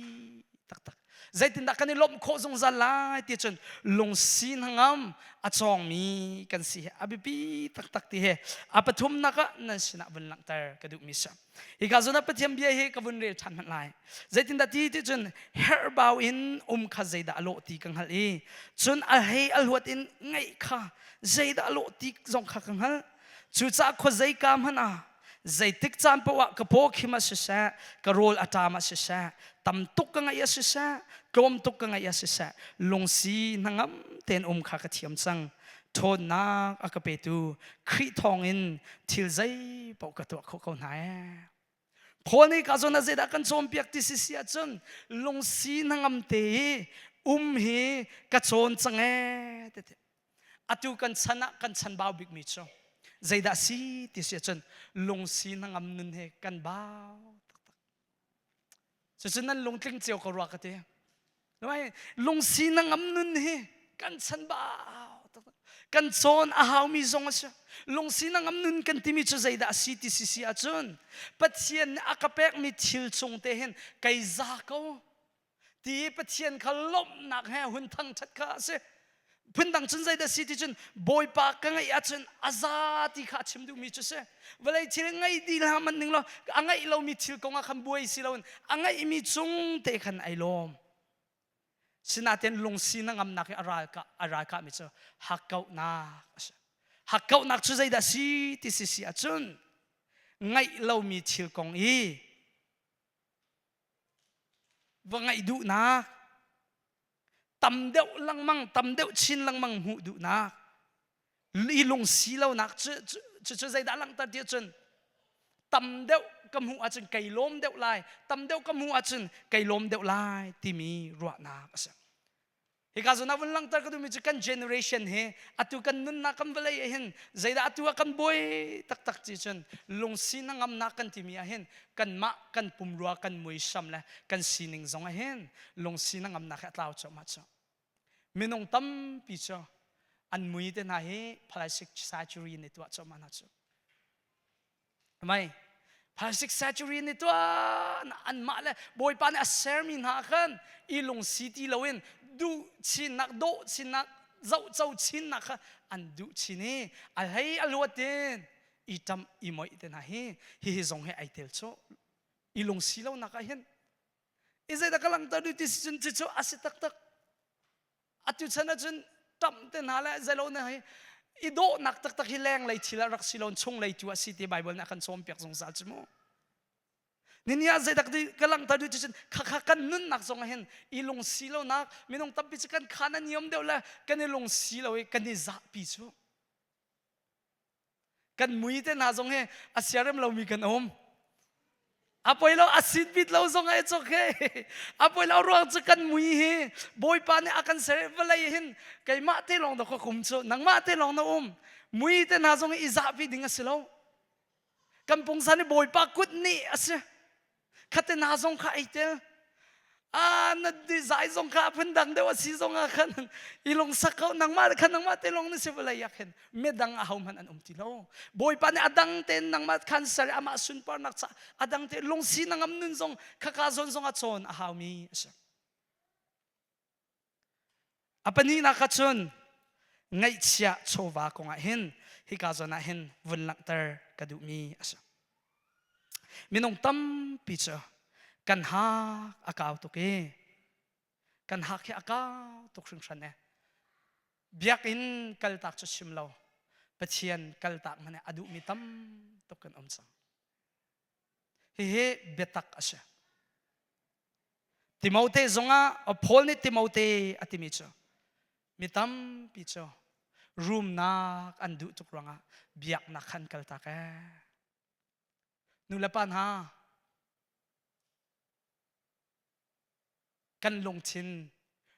S1: taktak. Zeitindah kan i lawmh khawh zungzal lai ti cun lungsi hnangam a cawngmi kan si hi a biapi taktak ti hi a pathumnak ah nan sinah vun langhter ka duhmi si. Hika zawn ah Pathian bia hi ka vun rel ṭhan hmanh lai. Zeitindah ti ti cun herhbau in um kha zeidah a lawh ti ka hngalh i cun a hlei a hluat in ngaih kha zeidah a lawh ti zong kha ka hngalh. Cucaah khuazeika hmanh ah zeitik caan paoh ah ka paw khim ah siseh ka rawl a ṭam ah siseh tam tuk ka ngaih ah siseh tlawm tuk ka ngaih ah siseh lungsi hnangam tein um kha ka thiam cang ṭhawnnak a ka petu Khrih thawngin thil zei paoh ka tuah khawh ko hna ee Paul nih ka zawn ah zeidah kan cawnpiak ti si si ahcun lungsi hnangam te i um hi ka cawn cang ee ti Atu kan chan ah kan chanbau bikmi cu zeidah si ti si ahcun lungsi hnangam nun he kan bau taktak. Cucu nan lungtling cio ko rua ka ti. Lungsi hnangam nun hi kan chanbau taktak. Kan cawn a haumi zong a si. Lungsi hnangam nun kan timi cu zeidah a si ti si si ahcun Pathian nih a ka pekmi thil cung te hin kei za ko. Ti Pathian kha lawmhnak he hun thangṭhat kha a si. Phundang cun zeidah si ti cun Bawipa ka ngeih ahcun a za ti kha a chim duhmi cu si. Vawlei thil ngei dih hlah hmanh ning law a ngeih lomi thil kong ah khan buai si loin a ngeihmi cung te khan ai lawm. Sinain lungsi na ngamnak i a ralkah a ralkahmi cu hakkauhnak a si. Hakkauhnak cu zeidah si ti si si ahcun ngeih lomi thil kong i va ngaih duhnak tam deuh lengmang tam deuh chin lengmang hmuh duhnak i lungsi lonak cu cu cu zeidah langhter ti ahcun tam deuh ka hmuh ahcun kei lawm deuh lai tam deuh ka hmuh ahcun kei lawm deuh lai timi ruahnak a si. Hika zawn ah vun langhter ka duhmi cu kan generation hi atu kan nunnak kan vawlei ah hin zeidah atu ah kan buai taktak ci cun lungsi na ngamnak kan timi ah hin kanmah kan pumrua kan muisam le kan sining zong ah hin lungsi na ngamnak hi a tlau cuahmah cu. Minung tampi cu an mui te hna hi plastic surgery nih tuah cuahmah hna cu. Mai plastic surgery nih tuah anmah le Bawipa nih a sermi hna khan i lungsi ti loin duh chinnak dawh chinnak zohco chinnak kha an duh chin i a hlei a luat in i ṭamh i moih te hna hi hihi zong hi ai tel cu i lungsi lonak ah hin i zeidah ka langhter duh ti si cun cucu a si taktak. Atu chan ahcun ṭamh te hna le zeilo na hi i dawhnak taktak hi lenglei thil ah rak si lo chunglei tu a si ti Bible nih a kan cawnpiak zungzal cu mu. Nini ah zeidak di ka langhter duh ti cun khakha kan nunnak zong ah hin i lungsi lonak minung tampi cu kan khan a niam deuh le kan i lungsi lo i kan i zahpi cu. Kan mui te hna zong hi a siarem lomi kan um. A poi lo a sit bit lo zong ai chok he. A poi lo ruang cu kan mui hi Bawipa nih a kan ser vawlei hin keimah te lawng dah ka kum cu nangmah te lawng na um. Mui te hna zong i zahpi ding a si lo. Kan pungsan i Bawipa kut nih a si. Khate hna zong kha ei tel. A na zai zong kha phun dang deuh a si zong ah khan i lungsak ko nangmah khan nangmah te lawng na si vawlei ah khin midang a hohmanh an um ti lo. Bawipa nih a dang tein nangmah khan ser amah sunparnak ca a dang te lungsi na ngam nun zong khaka zawn zong a cawn a haumi a si. A pahnihnak ah cun ngaihchiah chawva kongah hin hika zawn ah hin vun langhter ka duhmi a si. Minung tampi cu kan hak a kau tuk i kan hak hi a kau tuk hringhran e. Biakinn kaltak cu chim lo Pathian kaltak hmanh a duhmi tam tuk kan um cang. Hihi biatak a si. Timote zongah Paul nih Timote a timi cu mi tampi cu rumnak an duh tuk ruangah biaknak khan kaltak ee. Nu le pa hna kan lungthin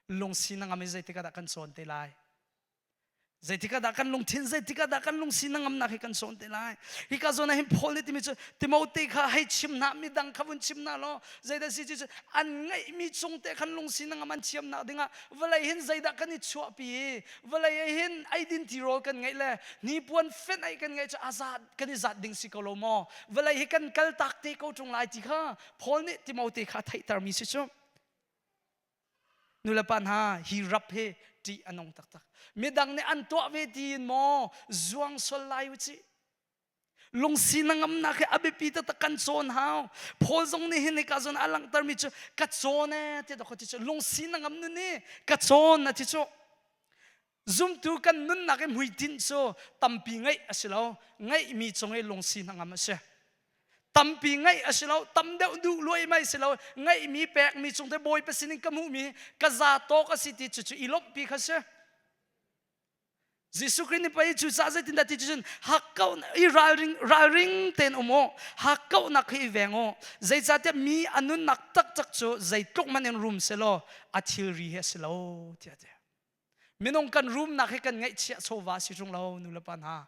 S1: lungsi na ngam i zeitik ah dah kan cawn te lai? Zeitik ah dah kan lungthin, zeitik ah dah kan lungsi na ngamnak hi kan sawn te lai. Hika zawn ah hin Paul nih timi cu Timote kha hei chim hna, midang kha vun chim hna law zeidah si cu an ngeihmi chung te khan lungsi na ngam an thiamnak dingah vawlei hin zeidah kan i chuahpi i vawlei hin eidin tirawl kan ngeih le hnipuan fenh ei kan ngeih cu a zat kan i zat ding si ko lo maw vawlei hi kan kal tak te ko ṭung lai ti kha Paul nih Timote kha theihtermi si cu. Nulepa hna hi rap hi ṭih a nung taktak. Midang nih an tuah ve tiin maw zuang sol lai u cih. Lungsi na ngamnak hi a biapi taktak kan cawn hau. Paul zong nih hin hika zawn a langhtermi cu ka cawn ee ti dawk ti cu lungsi na ngam nun hi ka cawn a ti cu. Zumtu kan nunnak i hmuitinh cu tampi ngeih a si lo. Ngeihmi cung i lungsi hnangam a si. Tampi ngeih a si lo, tam deuh duh luai mai si lo. Ngeihmi pekmi cung te Bawipa sinin ka hmuhmi ka za tawk a si ti cucu i lawmhpi kha si. Jesuh Khrih nih pei cucaah zeitindah ti cun hakkauh i ralring ralring tein um u hakkauhnak hi i veng u zeicahtiah mi a nunnak taktak cu zeitluk hmanh in rum selaw a thilri hi a si lo tiah a ti. Minung kan rumnak hi kan ngaihchiah chawva si ṭung lo nu le pa hna.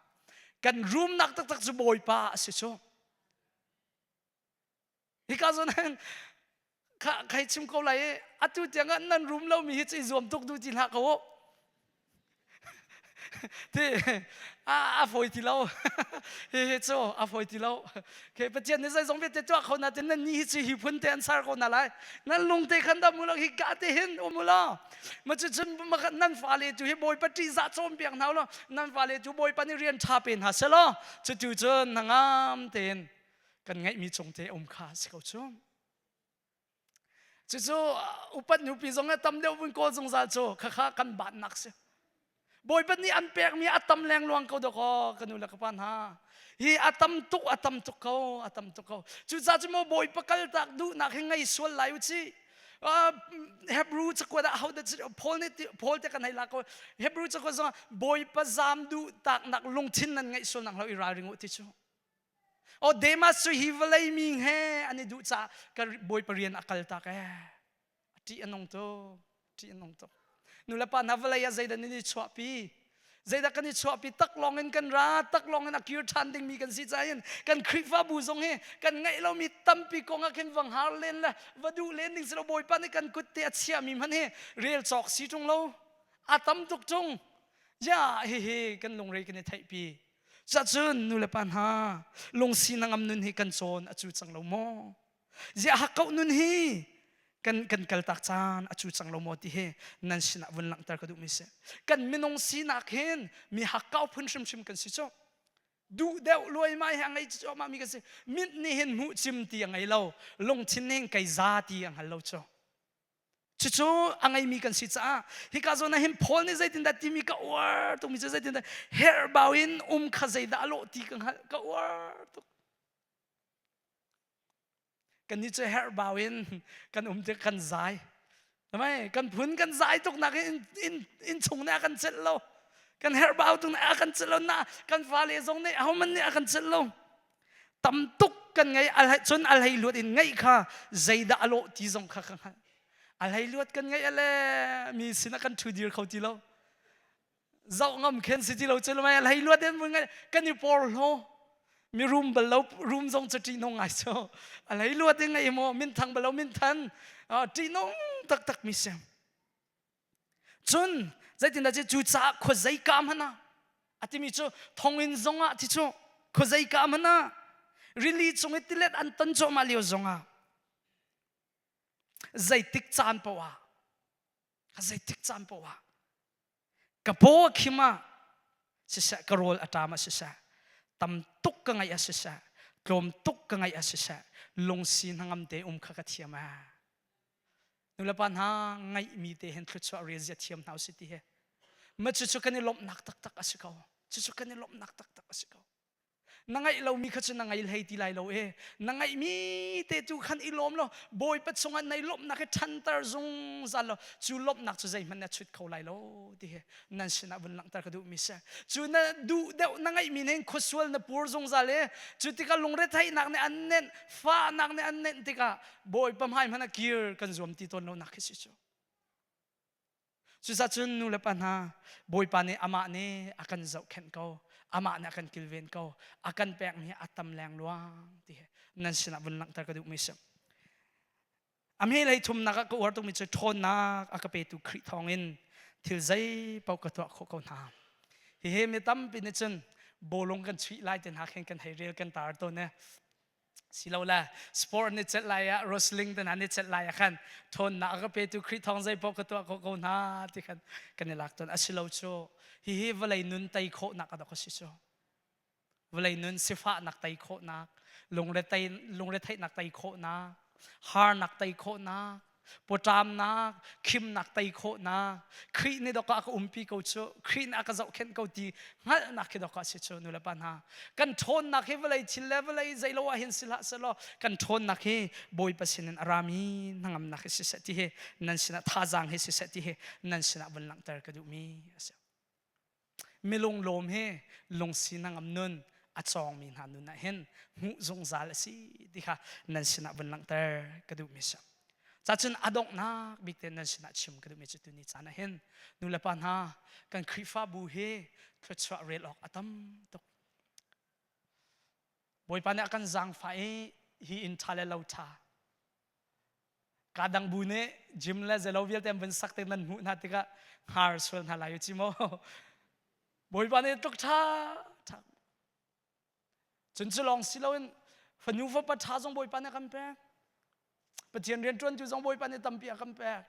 S1: Kan rumnak taktak cu Bawipa a si cu. Hika zawn hin kha khai chim ko lai i atu tiang ah nan rum lomi hi cu i zuam tuk duh ti hlah ko u. Ti a fawi ti lo. Hihi cu a fawi ti lo. Ke Pathian nih zeizong vialte tuah kho na tin nan ni hi cu hi phun te an ser ko na lai. Nan lung te khan dam u law hi ka te hin um u law. Ma cu cun nan fale tu hi Bawipa ṭihzah cawnpiak hna u law nan fale tu Bawipa nih rian ṭha pe hna selaw cutu cun hnangam tein kan ngeihmi cung te um kha si ko cu. Cucu upat nupi zong a tam deuh vun kawl zungzal cu khakha kan baannak si. Bawipa nih an pekmi a tam lengluang ko dawkaw ka nu le ka pa hna. Hi a tam tuk a tam tuk ko a tam tuk ko. Cucaah cu maw Bawipa kaltak duhnak hi ngei sual lai u ci. Hebrew cakuat ah hodah Paul nih Paul te kan hei lak ko. Hebrew cakuat zong Bawipa zaam duh taknak lungthin nan ngeih sual nak lo i ralring u ti cu. O Demas cu hi vawlei mi he an i duh caah ka Bawipa rian a kal tak ee. A ṭih a nung tuk, ṭih a nung tuk. Nu le pa hna vawlei ah zeidah nan i chuahpi? Zeidah kan i chuahpi? Taklawng in kan ra, taklawng in a kir ṭhan dingmi kan si caah hin kan Khrihfabu zong hi kan ngeih lomi tampi kong ah khin va hngar len le va duh len ding si lo Bawipa nih kan kut te a chiahmi hmanh hi rel cawk si ṭung lo. A tam tuk ṭung. Ya hihi kan lungre kan i theihpi. Cacun nu le pa hna lungsi nangam nun hi kan cawn a cu cang lo maw? Ziah hakkauh nun hi kan kan kaltak caan a cu cang lo maw ti hi nan sinah vun langhter ka duhmi si. Kan minung sinak hin mi hakkau phun hrimhrim kan si cu. Duh deuh luaimai hi a ngei cuahmah mi kan si. Mit nih hin hmuh cim ti a ngei lo. Lungthin nih hin kei za ti a hngal lo cu. Cucu a ngeimi kan si caah hika zawn ah hin Paul nih zeitindah timi ka uar tukmi cu zeitindah herhbau in um kha zeidah a lawh ti ka hngalh ka uar tuk. Kannih cu herhbau in kan um tik kan zai. Mai kan phun kan zai tuk nak in in in chung nih a kan celh lo. Kan herhbau tuk nih a kan celh lo na kan fale zong nih ahohmanh nih a kan celh lo. Tam tuk kan ngei cun al hei luat in ngeih kha zeidah a lawh ti zong kha ka hngalh. Al hei luat kan ngeih ale mi sinah kan ṭhu dir kho ti lo. Zoh ngam khen si ti lo cu mai al hei luat in mun kan i porhlaw. Mi rum bal lo rum zong cu ṭihnung ngai cu. Al hei luat in ngei maw minthang bal lo minthan ṭihnung taktak mi si. Cun zeitindah cu cucaah khuazei ka hmanh ah a timi cu thonginn zongah ti cu khuazei ka hmanh ah rili cung i tilet an ton cuahmah lio zongah zeitik caan paoh ah zeitik caan paoh ah ka paw a khim ah siseh ka rawl a ṭam ah siseh tam tuk ka ngaih ah siseh tlawm tuk ka ngaih ah siseh lungsi hnangam te um kha ka thiam ah Nulepa hna ngaihmi te hin thluachuah rel zia thiam hna usih ti hi. Ma cucu kan i lawmhnak taktak a si ko. Cucu kan i lawmhnak taktak a si ko. Na ngaih lomi kha cu na ngei hlei ti lai lo e. Na ngaihmi te tu khan i lawm lo. Bawipa chungah nai lawmhnak hi ṭhanter zungzal lo. Cu lawmhnak cu zeihmanh na chut kho lai lo ti hi nan sinah vun langhter ka duhmi si. Cu na duh deuh na ngaihmi nih khuasual na pur zungzal e. Cu tikah lungretheihnak nih an nenh, fahnak nih an nenh tikah Bawipa hmai hmanh ah kir kan zuam ti tawn lonak khi si cu. Cucaah cun nu le pa hna Bawipa nih amah nih a kan zohkhenh ko, amah nih a kan kilven ko, a kan pekmi a tam lengluang ti hi nan sinah vun langhter ka duhmi si. A hmelei thumnak ah ka uar tukmi cu ṭhawnnak a ka petu Khrih thawngin thil zei paoh ka tuah khawh ko hna. Hihi mi tampi nih cun bawlung kan chuih lai ti hna khin kan hei rel kan tar tawn e. Silole sport ni celh lai ah wrestling te hna ni celh lai ah khan ṭhawnnak a ka petu Khrih thawng zei paoh ka tuah khawh ko hna ti khan kan i lak tawn. Asilo cu hihi vawlei nun tei khawhnak a dok a si cu. Vawlei nun sifahnak tei khawhnak, lungretheihnak tei khawhnak, harnak tei khawhnak, pawṭamnak, khimnak tei khawhnak, Khrih nih dawk ah a ka umpi ko cu, Khrih nih a ka zohkhenh ko ti hngalhnak khi dawk ah si cu nulepa hna. Kan ṭhawnnak hi vawlei thil le vawlei zeilo ah hin si hlah sehlaw kan ṭhawnnak hi Bawipa sinin a rami hnangamnak hi siseh ti hi nan sinah thazaang hi siseh ti hi nan sinah vun langhter ka duhmi a si. Milung lawm hi lungsi hnangam nun a cawngmi hna nun ah hin hmuh zungzal a si ti kha nan sinah vun langhter ka duhmi si. Cacun a donghnak bik te nan sinah chim ka duhmi cu tuni caan ah hin nulepa hna kan Khrihfabu hi thluachuah rel awk a tam tuk. Bawipa nih a kan zaangfah i hi inn ṭha le lo ṭha Ka dang bu nih gym le zelo vialte an vun sak te nan hmuh hna tikah hngar sual hna lai u ci maw. Bawipa nih tluk ṭha ṭha. Cun cu lawng si loin fanu fapa ṭha zong Bawipa nih a kan pek. Pathian rianṭuantu zong Bawipa nih tampi a kan pek.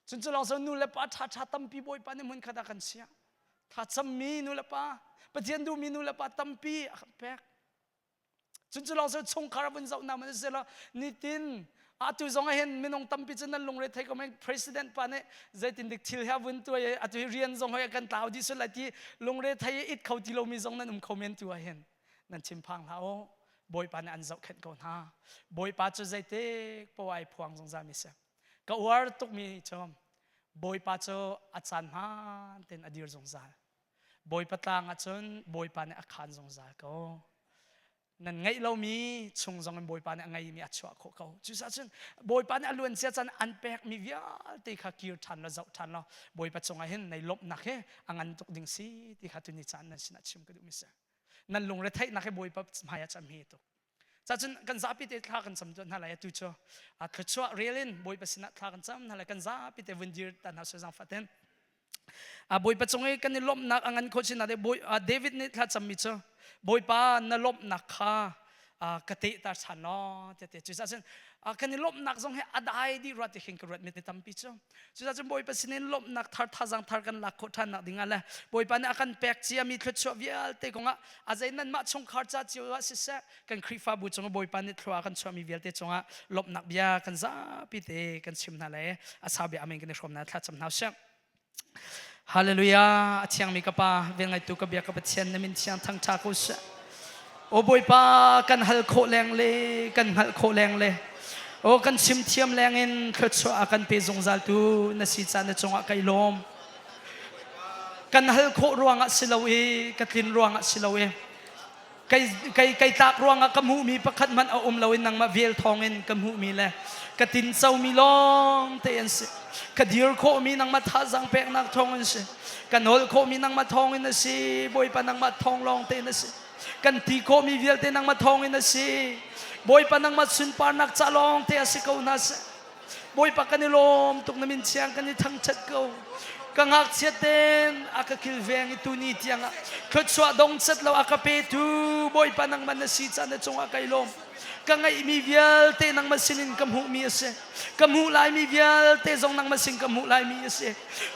S1: Cun cu lawng si nu le pa ṭha ṭha tampi Bawipa nih hmunkhat a kan chiah. Thlacammi nu le pa, Pathian duhmi nu le pa tampi a kan pek. Cun cu lawng si chungkhar a vun zoh na man si lo nitin atu zong ah hin minung tampi cu nan lungre thei ko men president pa nih zeitin dik thil he a vun tuai i atu hi rian zong hoi kan tlau dih sul lai ti lungre thei i it kho ti lomi zong nan um kho men tu ah hin nan chim phang hlah u. Bawipa nih an zohkhenh ko hna. Bawipa cu zeitik poah ai phuang zungzal mi si. Ka uar tukmi cu Bawipa cu a caan hmaan tein a dir zungzal. Bawipa tlang ahcun Bawipa nih a khaan zungzal ko. Nan ngeih lomi chung zong in Bawipa nih a ngeimi a chuah khawh ko. Cucaah cun Bawipa nih a luancia caan an pekmi vialte kha kir ṭhan law zoh ṭhan law Bawipa cungah hin nei lawmhnak hi a ngan tuk ding si ti kha tuni caan nan sinah chim ka duhmi si. Nan lungre theihnak hi Bawipa hmaiah cam hi tuk. Cacun kan zapi te thla kan cam tuah hna lai atu cu thluachuah rel in Bawipa sinah thla kan cam hna lai kan zapi te vun dir ta hna sui zangfah ten. Bawipa cung i kan i lawmhnak a ngan khawh chin nak David nih thla cammi cu Bawipa na lawmhnak kha ka tehter ṭhan law tiah ti. Cucaah cun kan i lawmhnak zong hi a dai dih rua ti khin ka ruat mi tampi cu. Cucaah cun Bawipa sinin lawmhnak thar thazaang thar kan lak khawh ṭhan nak ding ah le Bawipa nih a kan pek ciami thluachuah vialte kongah a zei nanmah chungkhar ca cio ah siseh kan Khrihfabu cungah Bawipa nih thlua kan chuahmi vialte cungah lawmhnak bia kan zapi te kan chim hna le a sau bia amen kan i hrawm hna thlacam hna usih. Hallelujah a thiangmi ka pa velngaitu ka bia ka Pathian na min thiang thangtha ko seh. O Bawipa kan hal khawh leng le kan hngalh khawh leng le o kan chim thiam leng in thluachuah a kan pe zungzal tu na si caan na cungah kai lawm. Kan hal khawh ruangah si lo i ka tlin ruangah si lo i Kei, kei, kei tlak ruangah ka hmuhmi pakhat hmanh a um loin nangmah vel thawngin ka hmuhmi le ka tincomi lawng te an si. Ka dir khawhmi nangmah thazaang peknak thawng an si. Ka nawl khawhmi nangmah thawngin a si. Bawipa nangmah thawng lawng tein a si. Kan ti khawhmi vialte nangmah thawngin a si. Bawipa nangmah sunparnak ca lawng te a si ko hna seh. Bawipa kan i lawm tuk na min thiang kan i thangṭhat ko. Ka ngakchia ten a ka kilveng i tuni tiangah thluachuah dong set lo a ka petu Bawipa nangmah na si caan na cungah kai lawm. Ka ngeihmi vialte nangmah sinin ka hmuhmi a si. Ka hmuh laimi vialte zong nangmah sin ka hmuh laimi a si.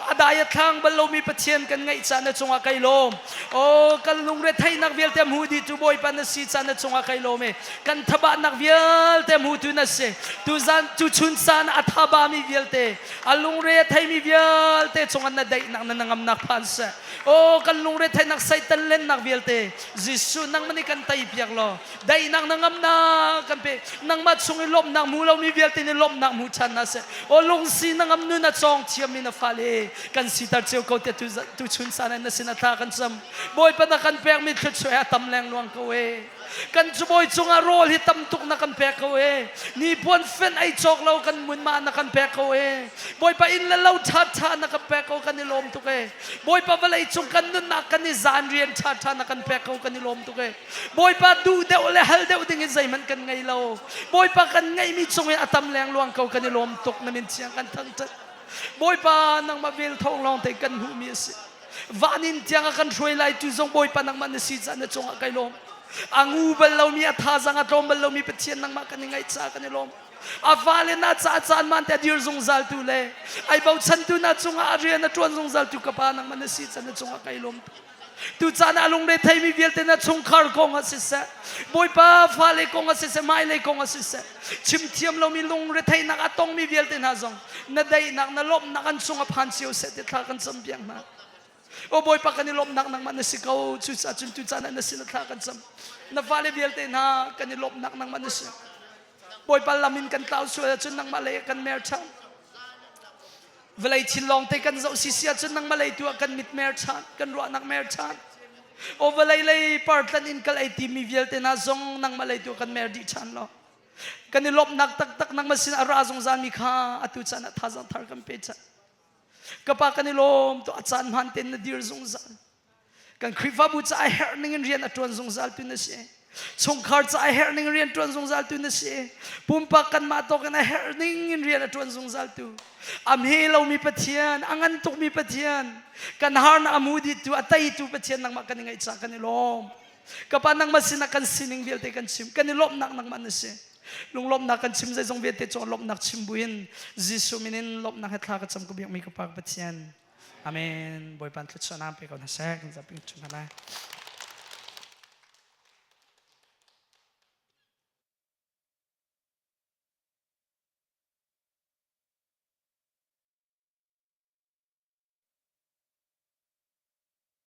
S1: A dai a thlang bal lomi Pathian kan ngeih caan na cungah kai lawm. Oh, kan lungretheihnak vialte hmu dihtu Bawipa na si caan na cungah kai lawm e. Kan thabahnak vialte hmutu na si. Tuzan tuchun caan a thabami vialte, a lungre a theimi vialte cungah na daihnak na nangamnak phan seh. Oh, kan lungre theihnak Satan lennak vialte Jesuh nangmah nih kan tei piak law daihnak na ngamnak kan pe nangmah chung i lawmhnak hmu lomi vialte nih lawmhnak hmu ṭhan hna seh aw lungsi na ngam nun a cawng thiammi na fale kan siter cio ko tiah tu chun san na sin a thla kan cam bawipa na kan pekmi thluachuah he a tam lengluang ko e kan cubawi cungah rawl hi tam tuk na kan pek ko e ni puan fenh ei cawk lo kan mun ma na kan pek ko e bawipa inn le lo ṭha ṭha na kan pek ko kan i lawm tuk e bawipa vawlei cung kan nunnak kan i zan rian ṭha ṭha na kan pek ko kan i lawm tuk e Bawipa duh deuh le hal deuh ding in zeihmanh kan ngei lo. Bawipa kan ngeihmi chung in a tam lengluang ko kan i lawm tuk na min thiang kan thangṭhat. Bawipa nangmah vel thawng lawng te kan hmuhmi a si. Van in tiang a kan hruai lai tu zong Bawipa nangmah na si caah na cungah kai lawm. A ngu bal lomi a thazang a tlawm bal lomi Pathian nangmah kan i ngaih caah kan i lawm. A fale na caah caan man te a dir zungzal tu le ai bochan tu na cungah a rian a ṭuan zungzal tu ka pa nangmah na si caah na cungah kai lawm. Tucaan ah lungre theimi vialte na chungkhar kong ah siseh, Bawipa fale kong ah siseh, hmailei kong ah siseh, chim thiam lomi lungre theihnak a tongmi vialte hna zong na daihnak, na lawmhnak an cung a phan cio seh ti thla kan cam piak hna. O Bawipa kan i lawmhnak nangmah na si ko, cucaah cun tucaan ah na sin ah thla kan cam. Na fale vialte hna kan i lawmhnak nangmah na si. Bawipa lam in kan tlau sual ahcun nangmah lei ah kan mer ṭhan. Vawlei thil lawng te kan zoh sisi ahcun nangmah lei tu ah kan mit mer ṭhan, kan ruahnak mer ṭhan. Aw vawlei lei partlan in kal ei timi vialte hna zong nangmah lei tu ah kan mer dih ṭhan lo. Kan i lawmhnak taktak nangmah sin a ra zungzal mi kha atu caan ah thazaang thar kan pe cang. Ka pa kan i lawm tu a caan hmaan tein na dir zungzal. Kan Khrihfabu caah herh ning in rian a ṭuan zungzal tu na si. Chungkhar ca a herh ning rian ṭuan zungzal tu na si. Pumpak kanmah tawk in a herh ning in rian a ṭuan zungzal tu. A hme lomi Pathian, a ngan tukmi Pathian, kan harnak a mu dihtu, a teitu Pathian nangmah kan i ngaih caah kan i lawm. Ka Pa nangmah sinah kan sining vialte kan chim. Kan i lawmhnak nangmah na si. Lunglawmhnak kan chim zeizong vialte cu lawmhnak chim buin Jesuh min in lawmhnak he thla ka cam ka biakmi ka Pa ka Pathian. Amen. Bawipa thluachuah pe ko hna seh. Kan zapi chung hna lai.